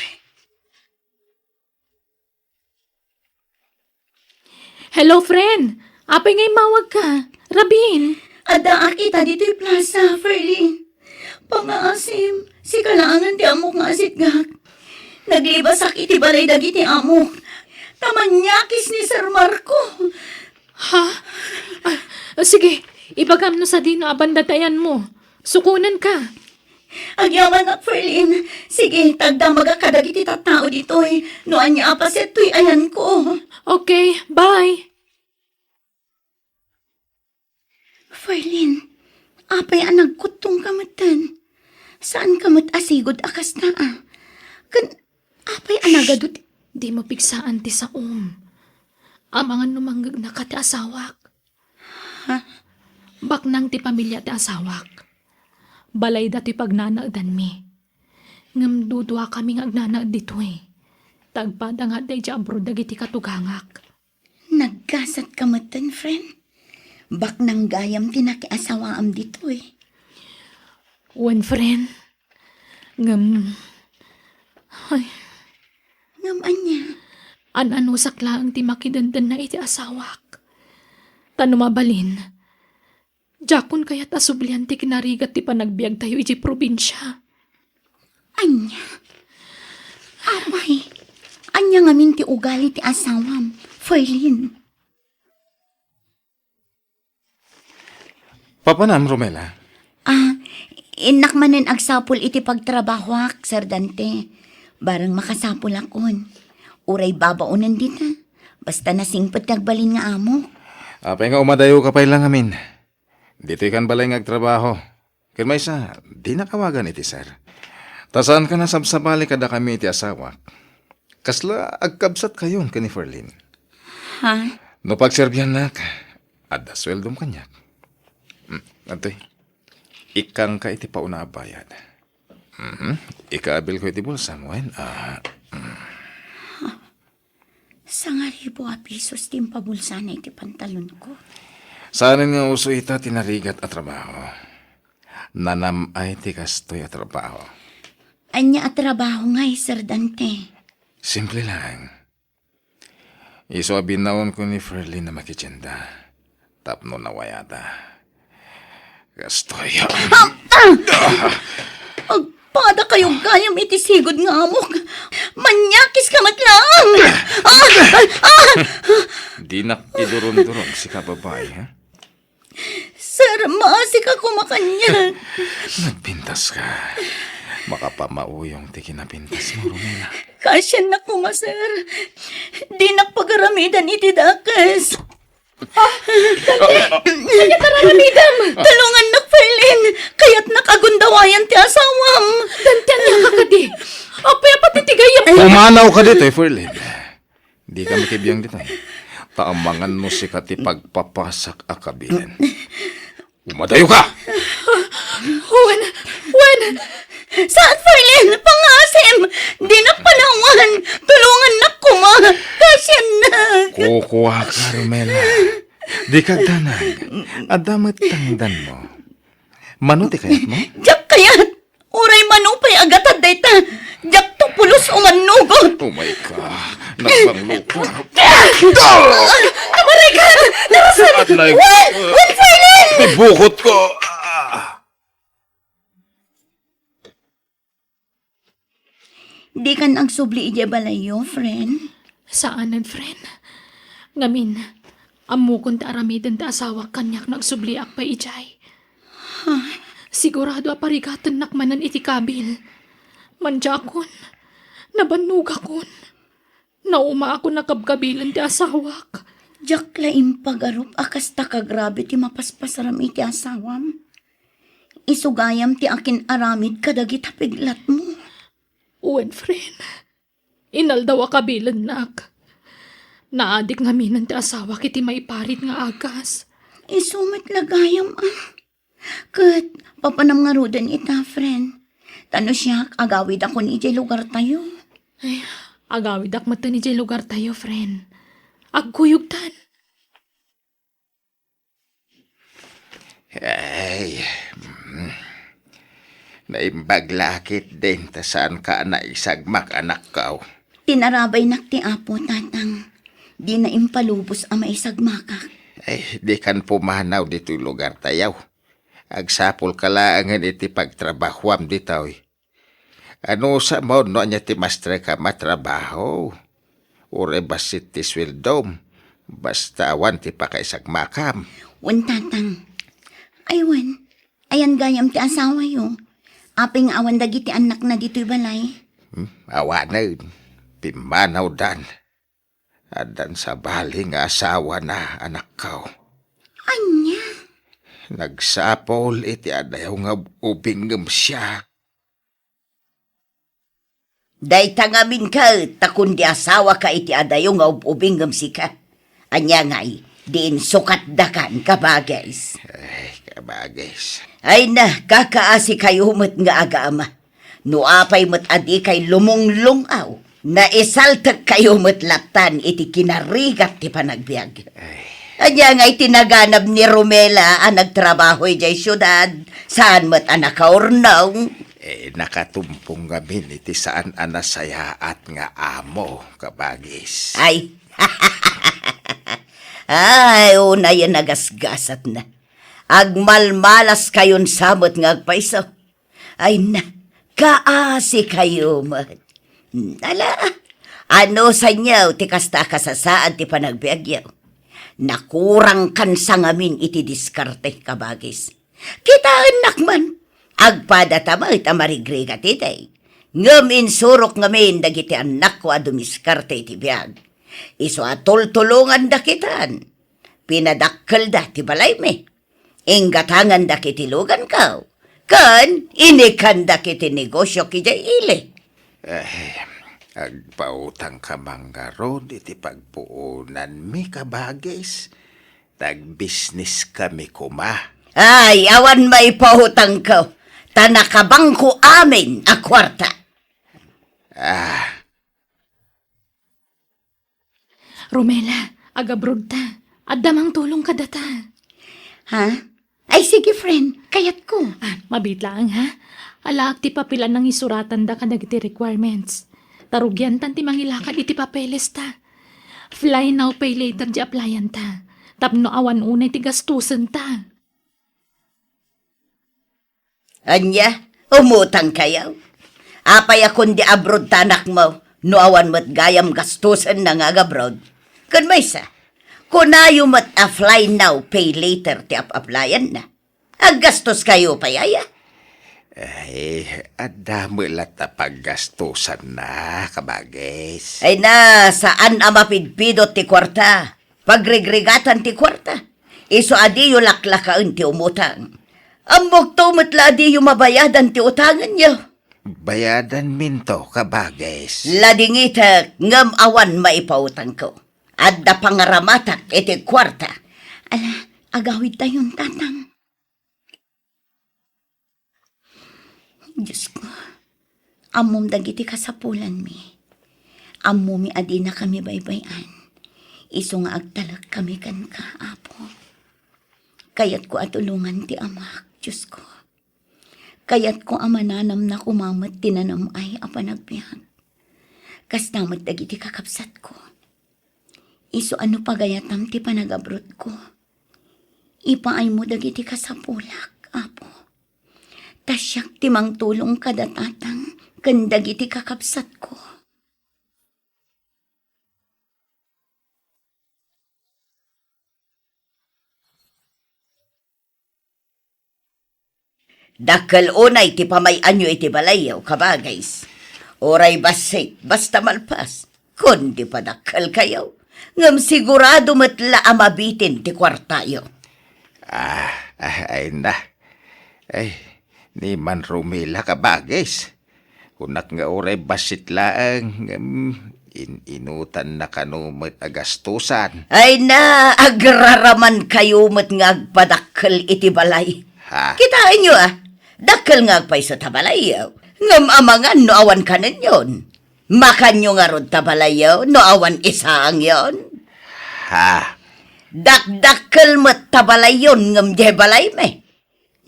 Hello, friend. Apay nga immawagka? Rabin? Addaak ita ditoy plaza, Ferlin. Pangaasim, sika laengen ti ammok nga asitgak. Naglibasak iti balay dagiti ammok. Ta maniakis ni Sir Marco. Ha? Ah, ah, sige, ibagam no sadino a banda ti ayanmo. Sukonenka. Agyamanak, Ferlin. Sige, ta agdamagak kadagiti tattao ditoy no ania a paset toy ayanko. Okay, bye. Berlin, apay a nagkuttong ka metten? Saan ka met a sigud a kasta, a? Ken apay a nagadu ti Dimo pigsaan ti saom. Amangan no mangngegna ka ti asawak. Ha? Baknang ti pamilia ti asawak. Balayda ti pagnanaedanmi. Ngem duduakami nga agnanaed ditoy. Ta agpada nga adda idiay abroad dagiti katugangak. Naggasat ka metten, friend. Baknang gayam ti nakiasawaam ditoy. Wen, friend. Ngem, ay. Ngem ania? An-anusak laeng ti makidendenna iti asawak. Ta no mabalin, diakon kayat a sublian ti kinarigat ti panagbiagtayo iti probinsia. Ania? Apay, ania ngamin ti ugali ti asawam, Ferlin? Papanam, Romela? Ah, innak manen agsapul iti pagtrabahoak, Sir Dante. Bareng makasapulakon. Uray babaonen dita. Basta nasingpet ti agbalin nga amok. Apay nga umadayo ka pay lang amin. Ditoy kan balay nga agtrabaho. Ken maysa, dinak awagan iti sir. Ta saan ka nasabsabali kadakami iti asawak. Kasla agkabsatkayon ken ni Ferlin. Ha? No pagserbiannak, adda sueldom kaniak. Hmm, adtoy. Ikkangka iti pauna a bayad. Mhm. Ikabilko iti bulsam, wen? Ah, mm. Sangaribu a pesos ti impabulsana iti pantalonko. Saanen nga uso ita ti narigat a trabaho. Nanam-ay ti kastoy a trabaho. Ania a trabaho ngay, Sir Dante? Simple lang. Isu a binaonko ni Ferlin a makitienda tapno nawayada. Kastoy. Ah! Ah! Agpada kayo gayam iti sigud nga amok. Manyakis ka met laeng. Ah! Ah! Dinak idurunduron sika, babai, ha? Sir, maasika koma kaniak. Nagpintas ka. Makapamauyong ti kinapintas mo, Romela. Kasiannak koma, sir. Dinak pagaramidan iti dakes. Ah, Dante! Ania ti aramidem? Tulongannak, Ferlin. Kayatnak a gundawayan ti asawam. Dante, ania ka kadi? Apay a pati ti gayyem? Pumanaw ka ditoy, Ferlin. Dika makibiang ditoy. Ta amangan no sika ti pagpapasak a kabilen. Umadayo ka! Wen, wen! Saan, Ferlin? Pangasim! Dinak panawan! Tulongannak koma! Kasiannak! Kukua ka, Romela. Dika agdanag. Adda met tangdanmo. Mano ti kayatmo? Diak kayat! Uray mano pay a gatad dayta, diakto pulos umannugot. Oh my God. Nagbanglo ka. Kamarikan! Narasan! Adlay. Wen! Wen, Ferlin! May bukot ko. Ah. Dikan agsubli idiay balayyo, friend? Saanen, friend. Ngamin, ammokon ti aramiden ti asawak kaniak no agsubliak pay idiay. Sigurado a parigatennak manen iti kabil. Mandiakon, nabannogakon, naumaakon a kabkabilen ti asawak. Diak la impagarup a kasta kagrabe ti mapaspasaram iti asawam. Isu gayam ti akin-aramid kadagita piglatmo. Wen, friend. Inaldaw a kabilennak. Naadik ngaminen ti asawak iti maiparit nga agas. Isu met la gayam, a. Ket papanam ngaruden ita, friend. Ta no siak, agawidakon idiay lugartayo. Ay, agawidak metten idiay lugartayo, friend. Agkuyogtan. Ay, mm. Naimbag la a ketdin ta saanka a naisagmak, anakko. Tinarabaynak ti Apo, Tatang. Dina impalubos a maisagmakak. Ay, dikan pumanaw ditoy lugartayo. Agsapulka laengen iti pagtrabahoam ditoy. Anusam no ania ti maestra ka a trabaho. Uray bassit ti sueldom, basta awan ti pakaisagmakam. Wen, Tatang. Ay, wen, ayan gayam ti asawayo. Apay nga awan dagiti annakna ditoy balay? Hmm, awanen. Pimmanawdan. Addan sabali nga asawana, anakko. Ania? Nagsapul iti adayo nga ub-ubing ngem siak. Dayta ngamin ket ta kundi asawaka iti adayo nga ub-ubing ngem sika. Ania ngay, di insukatdakan, kabagis? Ay, kabagis. Ay na, kakaasikayo met nga aga-ama. No apay met a dikay lumunglung-aw, naisaltekkayo met lattan iti kinarigat ti panagbiag. Ay. Ania ngay ti naganab ni Romela a nagtrabaho idiay siudad, saan met a nakaurnong? Eh, nakatumpong ngamin iti saan a nasayaat nga amo, kabagis. Ay. Ay, unayen a gasgasatna. Agmalmalaskayon sa met nga agpayso. Ay na, kaasikayo met. Ala, anusayyo ti kasta a kasasaad ti panagbiagyo? Nakurangkan sa ngamin iti diskarte, kabagis. Kitaennak man, agpadata met a marigrigat iti. Ngem insurok ngamin dagiti annakko a dumiskarte iti biag. Isu a tultulonganda kitan. Pinadakkelda ti balaymi. Inggatangandak iti luganko, ken inikandak iti negosiok idiay ili. Eh, agpautangka man ngarud iti pagpuonanmi, kabagis. Nagbisniskami koma. Ay, awan maipautangko, ta nakabangko amin a kuarta. Ah, Romela, agabroad ta. Adda mangtulong kadata. Ha? Ay, sige, friend. Kayatko. Ah, mabiit laeng, ha? Alaak ti papel a nangisuratanda kadagiti requirements. Ta rugiantan ti mangilakad iti papeles ta. Fly now, pay later ti applyan ta. Tapno awan unay ti gastusen ta. Ania? Umutangkayo? Apay a kundi abroad ta anakmo, no awan met gayam gastusenna nga agabroad? Ken maysa, kunayo met a fly now, pay later ti ap-aplayanna. Aggastoskayo pay aya? Ay, adda met latta paggastusanna, kabagis. Ay na, saan a mapidpidot ti kuarta. Pagrigrigatan ti kuarta. Isu a diyo laklakaen ti umutang. Ammokto met la a diyo mabayadan ti utangenyo. Bayadanminto, kabagis. Ladingitek, ngem awan maipautangko. Adda pangaramatak iti kuarta. Ala, agawidtayon, Tatang. Diosko, ammom dagiti kasapulanmi. Ammomi a dinakami baybay-an. Isu nga agtalekkami kenka, Apo. Kayatko a tulongan ti amak, Diosko. Kayatko a mananamna koma met ti nanam-ay a panagbiag. Kasta met dagiti kakabsatko. Isu a no pagayatam ti panagabroadko, ipaaymo dagiti kasapulak, Apo. Ta siak ti mangtulong kada tatang ken dagiti kakabsatko. Dakkel unay ti pamay-anyo iti balayyo, kabagis. Uray bassit, basta malpas, kundi padakkelkayo. Ngem sigurado met la a mabitin ti kuartayo. Ah, ah, ay na. Ay, ni man Romela, kabagis. Kunak nga uray bassit laeng, ngem in-inutanna kano met a gastusan. Ay na, agraramankayo met nga agpadakkel iti balay. Ha? Kitaenyo, a, dakkel nga agpayso ta balayyo. Ngem amangan no awan kanenyon. Makanyo ngarud ta balayyo no awan isaangyon. Ha? Dakdakkel met ta balayyon ngem diay balaymi.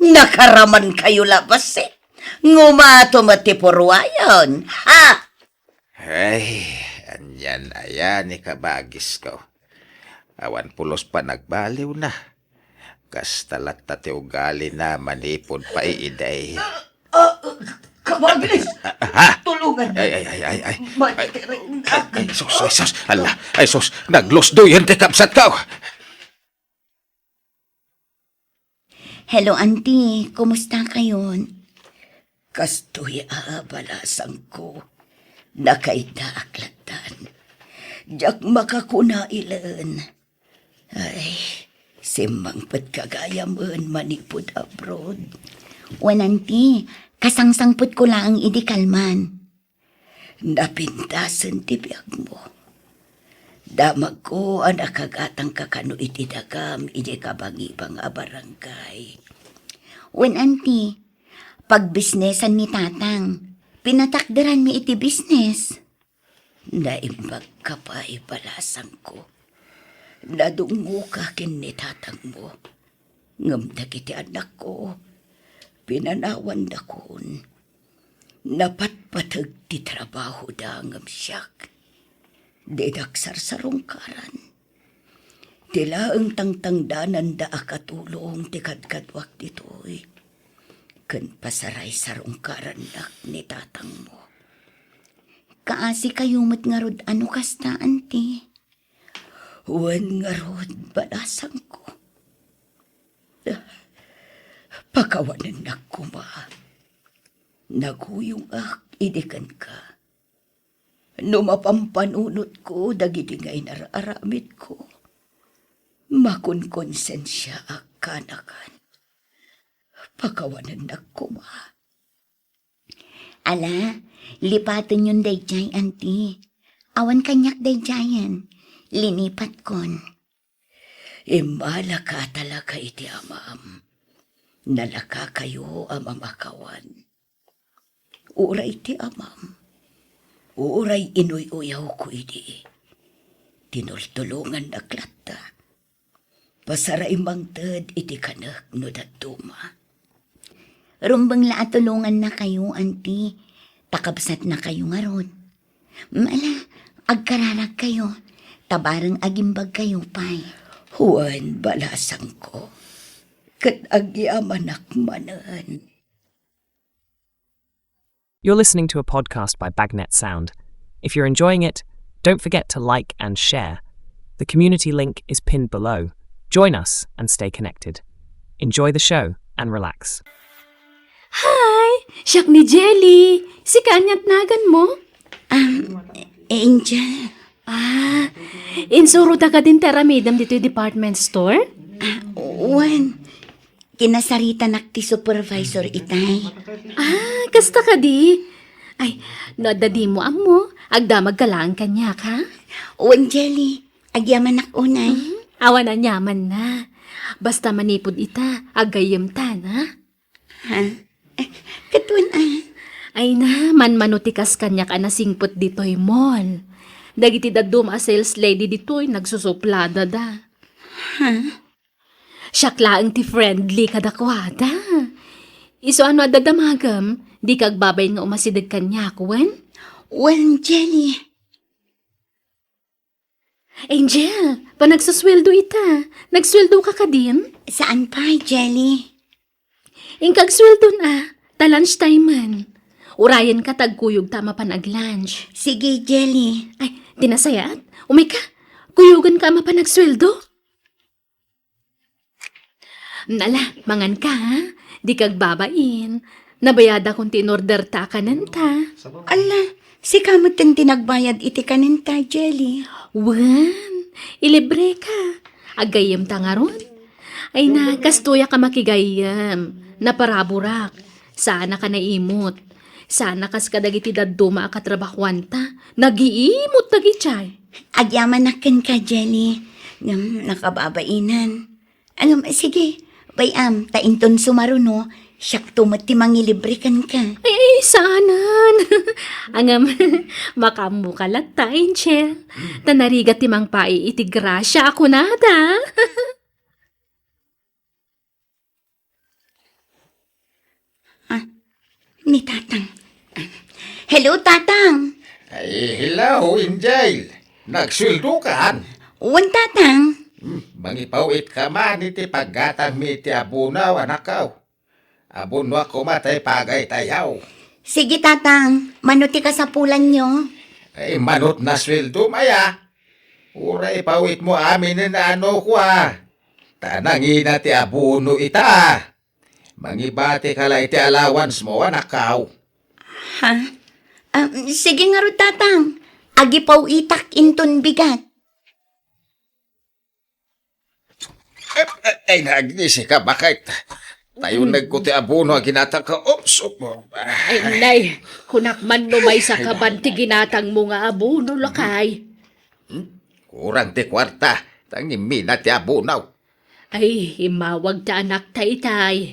Nakaramankayo la bassit. Ngumato met ti purwayon. Ha? Ay, anian aya ni kabagisko. Awan pulos panagbaliwna. Kasta latta ti ugalina manipud pay idi. Ah, ah, kabagis! Ah, ha? Tulungan! Ay, ay, ay, ay, ay. Ay, ay, ay, sus, ay, sus. Ala, ay, sus. Naglusdoyen ti kabsatko. Hello, Auntie. Kumusta kayon? Kastoy a balasangko. Nakaidaak lattan. Diak makakuna ilen. Ay, Simmangpetka gayamen manipud abroad. Wen, Auntie, kasangsangpetko laeng idi kalman. Napintasen ti biagmo. Damagko a nakagatangka kano iti dagam idiay kabangibang a barangay. Wen, Auntie, pagbisnesan ni Tatang. Pinatakderanmi iti bisnes. Naimbagka pay, balasangko. Nadungngoka ken ni tatangmo. Ngem dagiti annakko, pinanawandakon. Napatpateg ti trabahoda ngem siak, didak sarsarungkaran. Ti laeng tangtangdananda a katulong ti kadkaduak ditoy, ken pasaraysarungkarannak ni tatangmo. Kaasikayo met ngarud a no kasta, Auntie? Wen ngarud, balasangko. Pakawanennak koma. Naguyongak idi kenka. No mapampanunotko dagiti nga inar-aramidko, makonkonsensiaak kanakan. Pakawanennak koma. Ala, lipatenyon daydiay, Auntie. Awan kaniak daydiayen. Linipatkon. Immalaka talaga iti amam. Nalakakayo a mamakawan. Uray ti amam, uray inuy-uyawko idi, tinultulongannak latta. Pasaray mangted iti kanek no dadduma. Rumbeng la a tulongannakayo, Auntie. Pakabsatnakayo ngarud. Ala, agkararagkayo. Ta bareng agimbagkayo pay. Wen, balasangko. Ket agyamanak manen. You're listening to a podcast by Bagnet Sound. If you're enjoying it, don't forget to like and share. The community link is pinned below. Join us and stay connected. Enjoy the show and relax. Hi! Siak ni Jelly. Sika ania't naganmo? Um, Angel. Ah, insurota kadin ti aramidem ditoy department store? Ah, wen. Kinasaritanak ti supervisor itay. Ah, kasta kadi? Ay, no adda dimo ammo, agdamagka laeng kaniak, ha? Wen, Jelly, agyamanak unay. Mhm. Awan aniamanna. Basta manipud ita, agayyemta, ha? Ha? Eh, ket wen, ah? Ay na, manmano ti kas kaniak a nasingpet ditoy mall. Dagiti dadduma a sales lady ditoy, nagsusupladada. Ha? Siak laeng ti friendly kadakuada. Isu a no adda damagem, dika agbabain nga umasideg kaniak, wen? Wen, Jelly. Angel, panagsusueldo ita. Nagsueldoka kadin? Saan pay, Jelly? Inka agsueldon a, ta lunch time man. Urayenka ta agkuyogta a mapan ag-lunch. Sige, Jelly. Ay, ti nasayaat? Umayka, kuyogenka a mapan agsueldo. Ala, manganka, ha? Dika agbabain. Nabayadakon ti inorderta a kanenta. Ala, sika metten ti nagbayad iti kanenta, Jelly. Wen, ilibreka. Aggayyemta ngarud. Ay na, kastoyak a makigayyem. Naparaburak. Saanaka naimot. Saanaka kas kadagiti dadduma a katrabahuanta. Nagiimot dagiti ay. Agyamanak kenka, Jelly. Ngem nakababainan. Ngem, sige, bay-am, ta inton sumaruno, siakto met ti mangilibre kenka. Ay, ay, saanen. Ngem, makaammoka latta, Angel. Ta narigat ti mangpait iti grasia a kunada. Ah, ni Tatang. Hello, Tatang. Ay, hello, Angel. Nagsueldokan? Wen, Tatang. Hmm, mangipaw-itka man iti paggatanmi iti abono, anakko. Abonoak koma tay pagaytayaw. Sige, Tatang. Mano ti kasapulanyo? Ay, mano't nasueldom aya. Uray paw-itmo aminen a anok, a. Ta nangina ti abono ita. Mangibatika la iti allowance mo, anakko. Ha? Ah, sige ngarud, Tatang. Agipaw-itak inton bigat. Eh, Ay, ay, naagnisi ka, baket. Tayo nagko ti abono a ginatang ka. Oops, oops. Ay, nay, kunak man no maysa ka ban ti ginatang mo nga abono, lakay. Hmm? Kurang ti kuarta, ta ngimina ti abono. Ay, immawag ti anakta itay.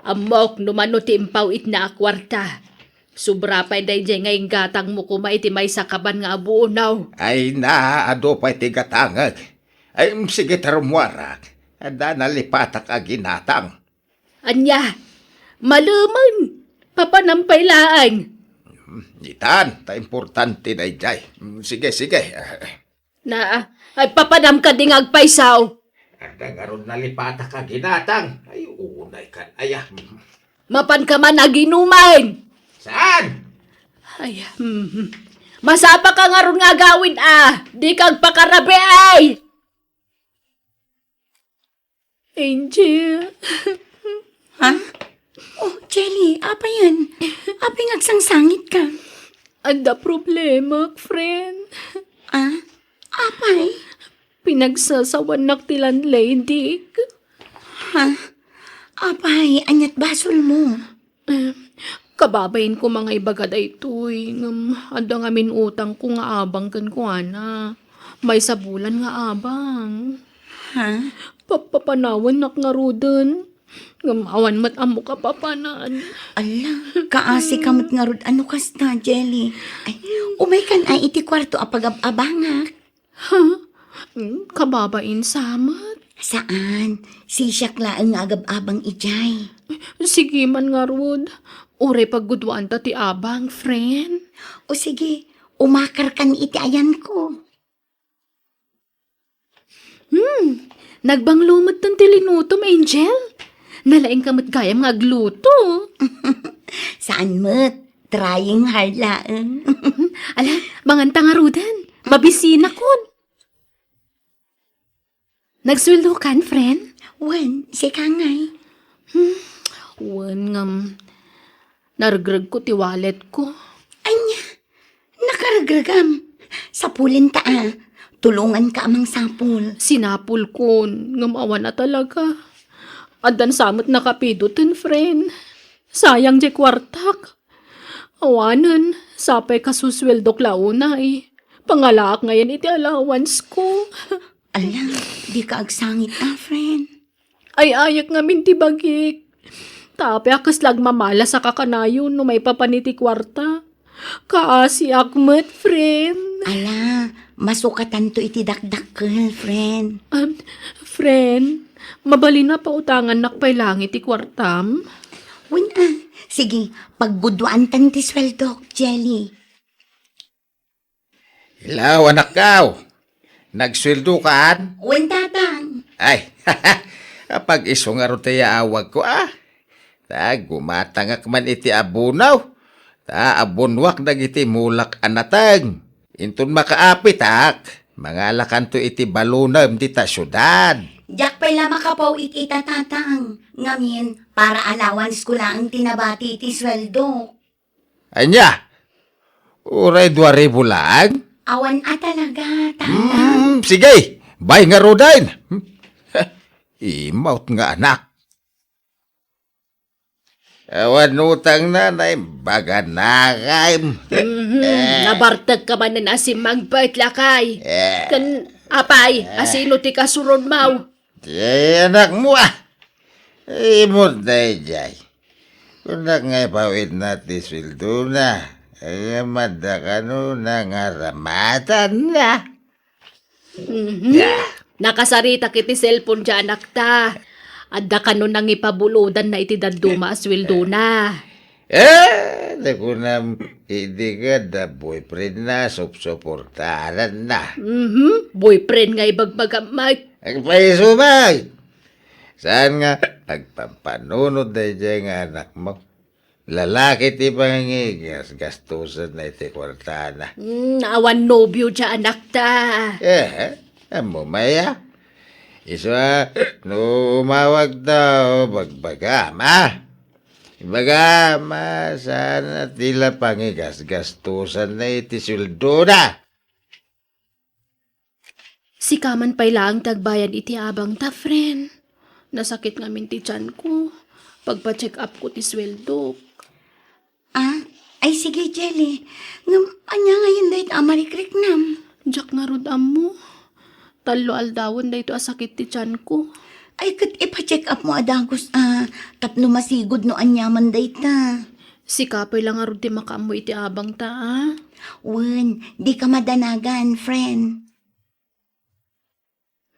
Ammok no mano ti impaw itna a kuarta. Sobra pay daydiay nga inggatang mo koma iti maysa ka ban nga abono. Ay na, adu pay ti gatangek. Ay, mm, sige, ta rummuarak. Adda nalipatak a ginatang. Ania, malemen. Papanam pay laeng. Mm, itan, ta importante daydiay. Mm, sige, sige. Na, ay, papanam kadi nga agpaysaw. Adda ngarud nalipatak a ginatang. Ay, unay kan, aya. Mapan ka man aginuman. Saan? Ay, mhm. Masapa ka ngarud nga agawid, ah. Di ka agpakarabi, ay. Angel. Ha? Oh, Jelly, apay yan? Apay nga agsangsangit ka? Adda problema, friend. Ah? Apay? Pinagsasawannak ti landlady. Ha? Apay, ania't basol mo? Eh, kababain ko nga ibaga daytoy, ngem adda ngamin utangko nga abang kenkuana. Maysa bulan nga abang. Ha? Papapanawannak ngaruden. Ngem awan met ammok a papanan. Ala, kaasi ka met ngarud a no kasta, Jelly. Ay, umaykan ay iti kuarto a pagab-abangak. Ha? Hmm, kababain sa met? Saan? Sisiak laeng nga agab-abang idiay. Sige man ngarud. Uray pagguduanta ti abang, friend. O sige, umakarkan iti ayanko. Hmm, nagbanglo metten ti linutom, Angel. Nalaing ka met gayam nga agluto. Saan met? Trying hard laeng. Ala, manganta ngaruden. Mabisinakon. Nagsueldo kan, friend? Wen, sika ngay? Hmm, wen ngem, naregreg ko ti wallet ko. Ania? Nakaregregam? Sapulenta a. Tulongan ka a mangsapul. Sinapul kon, ngem awan a talaga. Addan sa met nakapidoten, friend. Sayang jay kuartak. Awanen, sapay kasusweldok la unay. Pangalaak ngayen iti allowance ko. Ala, di ka agsangit a, friend. Ay-ayak ngamin ti bagik. Ta apay a kasla agmamalas a kakanayon no maipapan iti kuarta. Kaasiak met, friend. Ala, masukatanto iti dakdakkel, friend. Ah, friend, mabalin a pautangannak pay langit ti kuartam? Wen a, sige, pagguduantan ti sueldok, Jelly. Hello, anakko. Nagsueldo kan? Wen, tatang. Ay, apag-isu ngarud ti yaawagko, ah. Ta gumatangak man iti abono. Ta abonoak dagiti mulak a nateng. Inton makaapitak, mangalakanto iti balonem dita siudad. Diak pay la makapaw it ita, tatang. Ngamin, para allowance ko laeng ti nabati iti sueldo. Ania? Uray dua ribu laeng? Awan a talaga, tatang. Hmm, sige. Bay ngaruden. Imawt nga anak. Awan utang, nanay, baga nakay. Mhm. Eh. Nabartek ka manen a simmangpet, lakay. Eh. Ken, apay, asino ti kasuronmaw? Ti anakmo, ah. Imot daydiay. Kunak nga ipawidna ti sueldona. Ay, madda kano nangaramatanna. Mhm. Yeah. Nakasaritak iti cellphone ti anakta. Adda kano nangipabulodanna iti dadduma a sueldona. Eh, nakunam, idi nga da boyfriend na, supsuportaran na. Mhm, boyfriend nga ibagbagam, Mike. Agpaiso, Mike. Saan nga agpampanunod daydiay nga anakmo? Lalaki ti pangigasgastosan na iti kuartana. Hmm, awan nobio ti anakta. Eh, ammo maya? Isu a, no umawag tao, bagbagam, ah? Ibagam, ah, saan a ti la pangigasgastosan na iti sueldona? Sika man pay laeng ti agbayad iti abangta, friend. Nasakit ngamin ti tianko. Pagpa-check up ko ti sueldok. Ah, ay sige, Jelly. Ngem, ania ngayen dayta a marikriknam? Diak ngarud ammo. Tallo aldawen daytoy a sakit ti tianko. Ay, ket ipa-check up mo a dagus, ah, tapno masigud no ania man dayta. Sika pay la ngarud ti makaammo iti abangta, ah. Wen, dika madanagan, friend.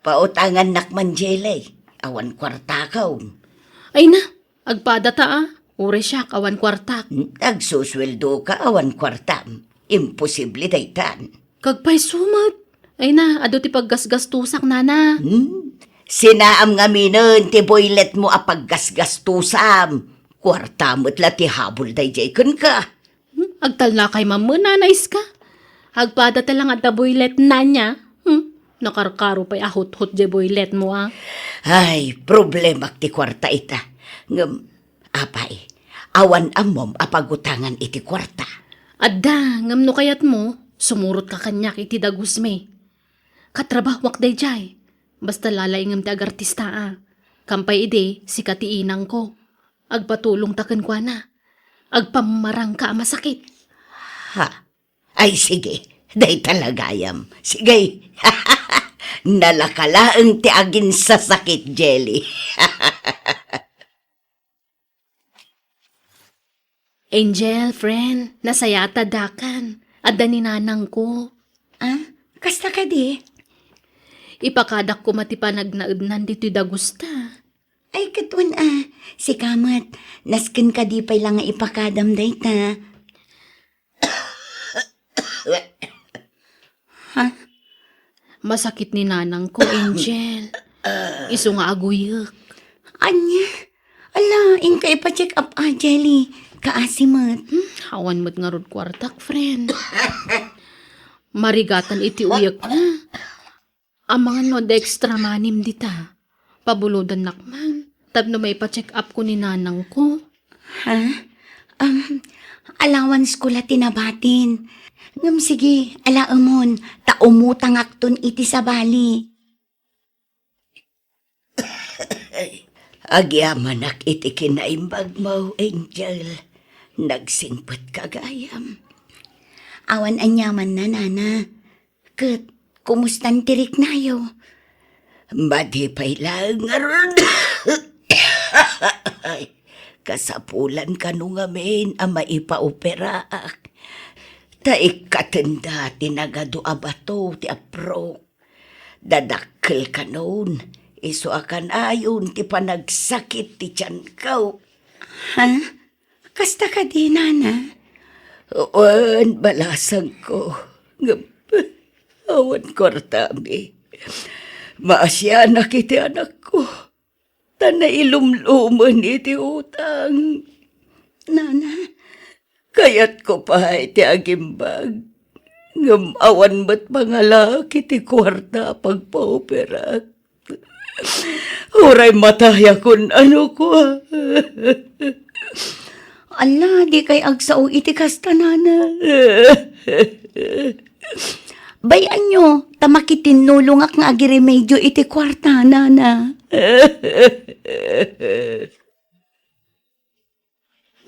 Pautangannak man, Jelly. Awan kuartako. Ay na, agpadata, ah. Uray siak, awan kuartak. Hmm, agsusueldoka, awan kuartam. Imposible daytan. Kagpayso met. Ay na, adu ti paggasgastosak, nana. Hmm? Sinaam ngaminen ti boylet mo a paggasgastosam. Kuarta met la ti habol daydiay kenka. Hmm? Agtalnakay mammen, nana, iska. Agpadata la nga adda boylet, nana. Hmm? Nakarkaro pay a huthot diay boylet mo, ah. Ay, problemak ti kuarta ita. Ngem, apay, awan ammom a pagutangan iti kuarta. Adda, ngem no kayatmo, sumurotka kaniak iti dagusmi. Katrabahoak daydiay. Basta lalaingem ti agartista, ah. Kampay idi, sika ti inangko. Agpatulongta kenkuana. Agpammarangka a masakit. Ha? Ay, sige. Dayta la gayam. Sige. Nalaka laeng ti aginsasakit, Jelly. Angel, friend, nasayaat a dakan. Adda ni nanangko. Ah, kasta kadi? Ipakadak koma ti panagnaednan ditoy dagusta. Ay, ket wen a, sika met, nasken kadi pay la nga ipakadam dayta. Ha? Masakit ni nanangko, Angel. Isu nga aguyek. Ania? Ala, inka ipa-check up a, Jelly. Kaasi met. Hmm, awan met ngarud kuartak, friend. Marigatan iti uyekna. Amangan no adda extra money-m dita. Pabulodennak man tapno maipa-check up ko ni nanangko. Ha? Um, allowance ko la ti nabatin. Ngem sige, alaemon, ta umutangakton iti sabali. Agyamanak iti kinaimbagmo, Angel. Nagsingpetka gayam. Awan aniamanna, nana. Ket, kumustan ti riknayo? Madi pay laeng ngarud. Ay, kasapulan kano ngamin a maipaoperaak. Ta ikkatenda ti nagadu a bato ti aprok. Dadakkel kanon, isu a kanayon ti panagsakit ti tianko. Ha? Kasta kadi, nana? Wen, balasangko. Ngem, awan kuartami. Maasianak iti anakko. Ta nailumlumen iti utang. Nana, kayatko pay ti agimbag. Ngem awan met pangalaak iti kuarta a pagpaoperak. Uray matayakon a no kua. Ala, dikay agsao iti kasta, nana. Bay-anyo, ta makitinnulongak nga agiremedio iti kuarta, nana.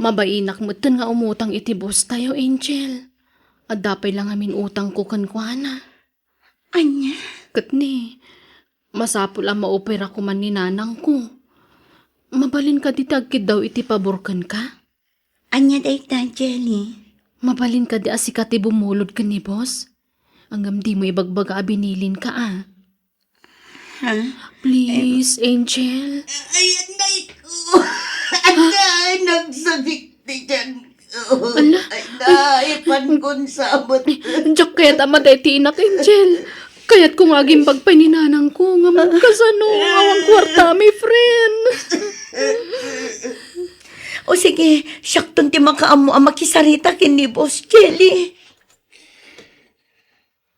Mabainak metten nga umutang iti boss tayo, Angel. Adda pay la ngamin utangko kenkuana. Ania? Ket ni, masapul a maopera koman ni nanangko. Mabalin kadi ti agkiddaw iti pabor kenka? Ania dayta, Jelly? Mabalin kadi a sika ti bumulod ken ni boss? Ngem dimo ibagbaga a binilinka, a. Ha? Please, Angel. Ay, anay ko. Anay, nagsabik ti tiyan ko. Ala. Ay, naipan kun sabot. Diak kayat a matay ti inak, Angel. Kayatko nga agimbag pay ni nanangko, ngem kasano? Awan kuartami, friend. O sige, siakton ti makaammo a makisarita ken ni Boss Jelly.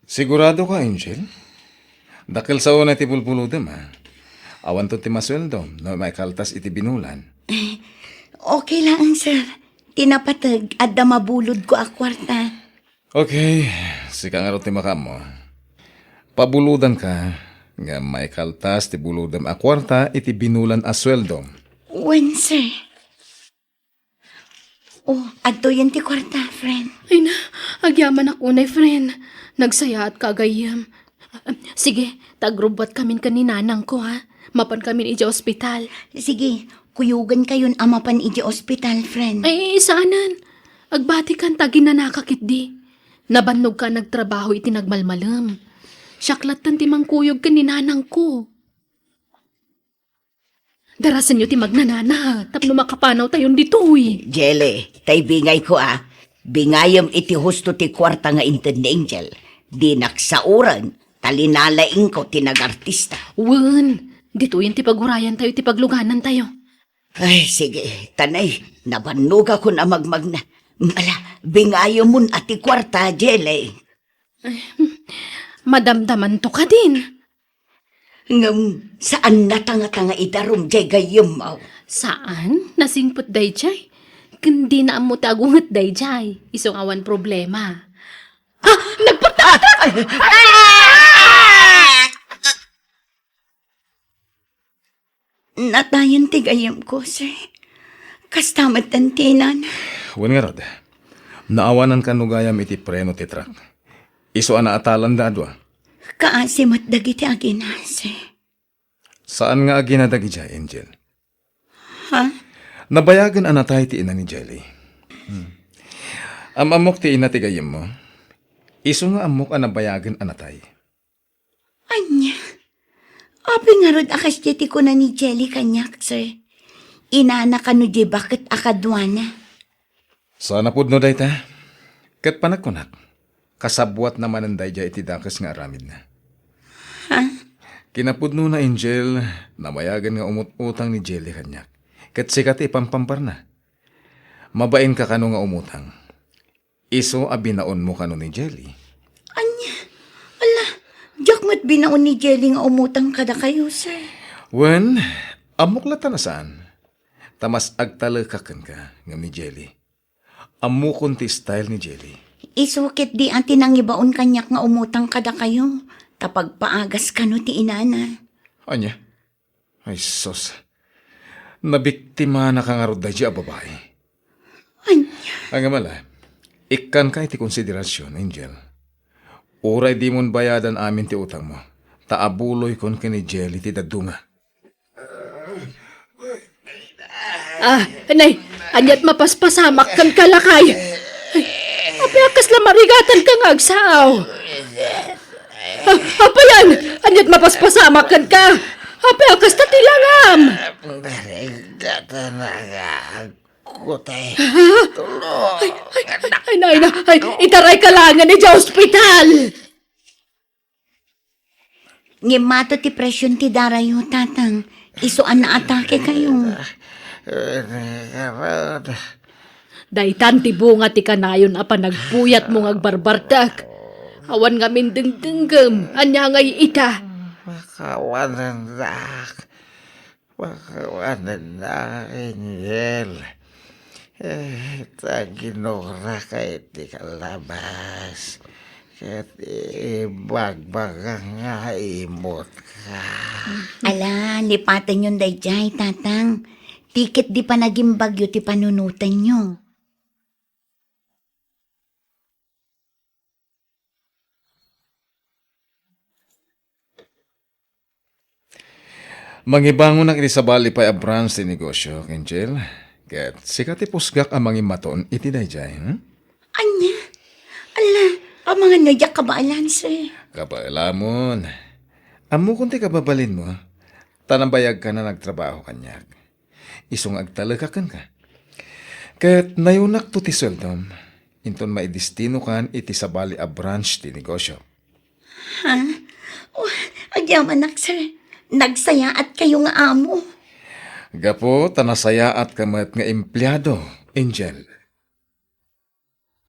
Sigurado ka, Angel? Dakkel sa unay ti bulbulodem, a. Awanto ti masueldo no maikaltas iti binulan. Eh, okay laeng, sir. Ti napateg, adda mabulodko a kuarta. Okay, sika ngarud ti makaammo. Pabulodanka, ngem maikaltas ti bulodem a kuarta iti binulan a sueldom. Wen, sir. Oh, adtoyen ti kuarta, friend. Ay na, agyamanak unay, friend. Nagsayaatka a gayyem. Sige, ta agrubbuatkamin ken ni nanangko, ha? Mapankamin idiay ospital. Sige, kuyogankayon a mapan idiay ospital, friend. Ay, saanen. Agbatikan ta aginanaka ketdi. Nabannogka a nagtrabaho iti nagmalmalem. Siak latten ti mangkuyog ken ni nanangko. Darasenyo ti magnanana tapno makapanawtayon ditoy. Jelly, ta ibingayko a, bingayem iti husto ti kuarta nga inted ni Angel. Dinak saoren, ta linalaingko ti nagartista. Wen, ditoyen ti pagurayantayo ti pagluganantayo. Ay, sige, tanay, nabannogakon a magmagna. Ala, bingayemon a ti kuarta, Jelly. Madamdamanto kadin. Ngem saan a tanga-tanga idarum jay gayyemmo. Saan? Nasingpet dayjay. Ken dina ammo ti agunget dayjay. Isu nga awan problema. Ah! Nagpagtatak! Natayen ti gayyemko, sir. Kasta met ti inana. Wen ngarud, naawanan kano gayam iti preno ti truck. Isu a naatalanda a dua. Kaasi met dagiti agina, sir. Saan nga agina dagidiay, Angel? Ha? Nabayagen a natay ti ina ni Jelly. Hmm. Am-ammok ti ina ti gayyemmo. Isu nga ammok a nabayagen a natay. Ania? Apay ngarud a kasdiay ti kuna ni Jelly kaniak, sir? Inana kano diay baket a kaduana? Saan a pudno dayta. Ket panagkunak, kasabuatna manen daydiay iti dakes nga aramidna. Ha? Kinapudnona, Angel, nabayagen nga umut-utang ni Jelly kaniak. Ket sika ti ipampamparna. Mabainka kano nga umutang? Isu a binaonmo kano ni Jelly. Ania? Ala, diak met binaon ni Jelly nga umutang kadakayo, sir. Wen, ammok latta a saan. Ta mas agtalekak kenka ngem ni Jelly. Ammokon ti style ni Jelly. Isu ketdi a ti nangibaon kaniak nga umutang kadakayo, ta pagpaagas kano ti inana. Ania? Ay, sus. Nabiktimanaka ngarud daydiay a babai. Ania? Ngem ala, ikkanka iti konsiderasion, Angel. Uray dimon bayadan amin ti utangmo, ta abuloykon ken ni Jelly ti dadduma. Ah, nay, aniat mapaspasamak kenka, lakay? Ay, apay a kasla marigatanka nga agsao? Ah, apayan? Aniat mapaspasamak kenka? Apay a kasta ti langam? Barigatan nga agkutay. Ha? Tulong. Ay, ay, ay, nay, nay, ay, itarayka laengen idiay ospital. Ngimmato ti presion ti darayo, Tatang. Isu a naatake kayo. Daytan ti bunga ti kanayon a panagpuyatmo nga agbarbartek. Awan ngamin dengdenggem. Ania ngay ita? Pakawanennak. Pakawanennak, Angel. Eh, ta ginuraka iti kalabas. Ket ibagbagak nga imutka. Ala, lipatenyon daydiay, Tatang. Ti ketdi panagimbagyo ti panunotenyo. Mangibangonak iti sabali pay a branch ti negosio, Angel. Ket sika ti pusgak a mangimmaton iti daydiay, hmm? Ania? Ala, amangan no diak kabaelan, sir. Kabaelamon. Ammokon ti kababalinmo, ta nabayagkan a nagtrabaho kaniak. Isu nga agtalekak kenka. Ket nayonakto ti sueldom, inton maidestinokan iti sabali a branch ti negosio. Ha? Oh, agyamanak, sir. Nagsayaat kayo nga amo. Gapu ta nasayaatka met nga empleado, Angel.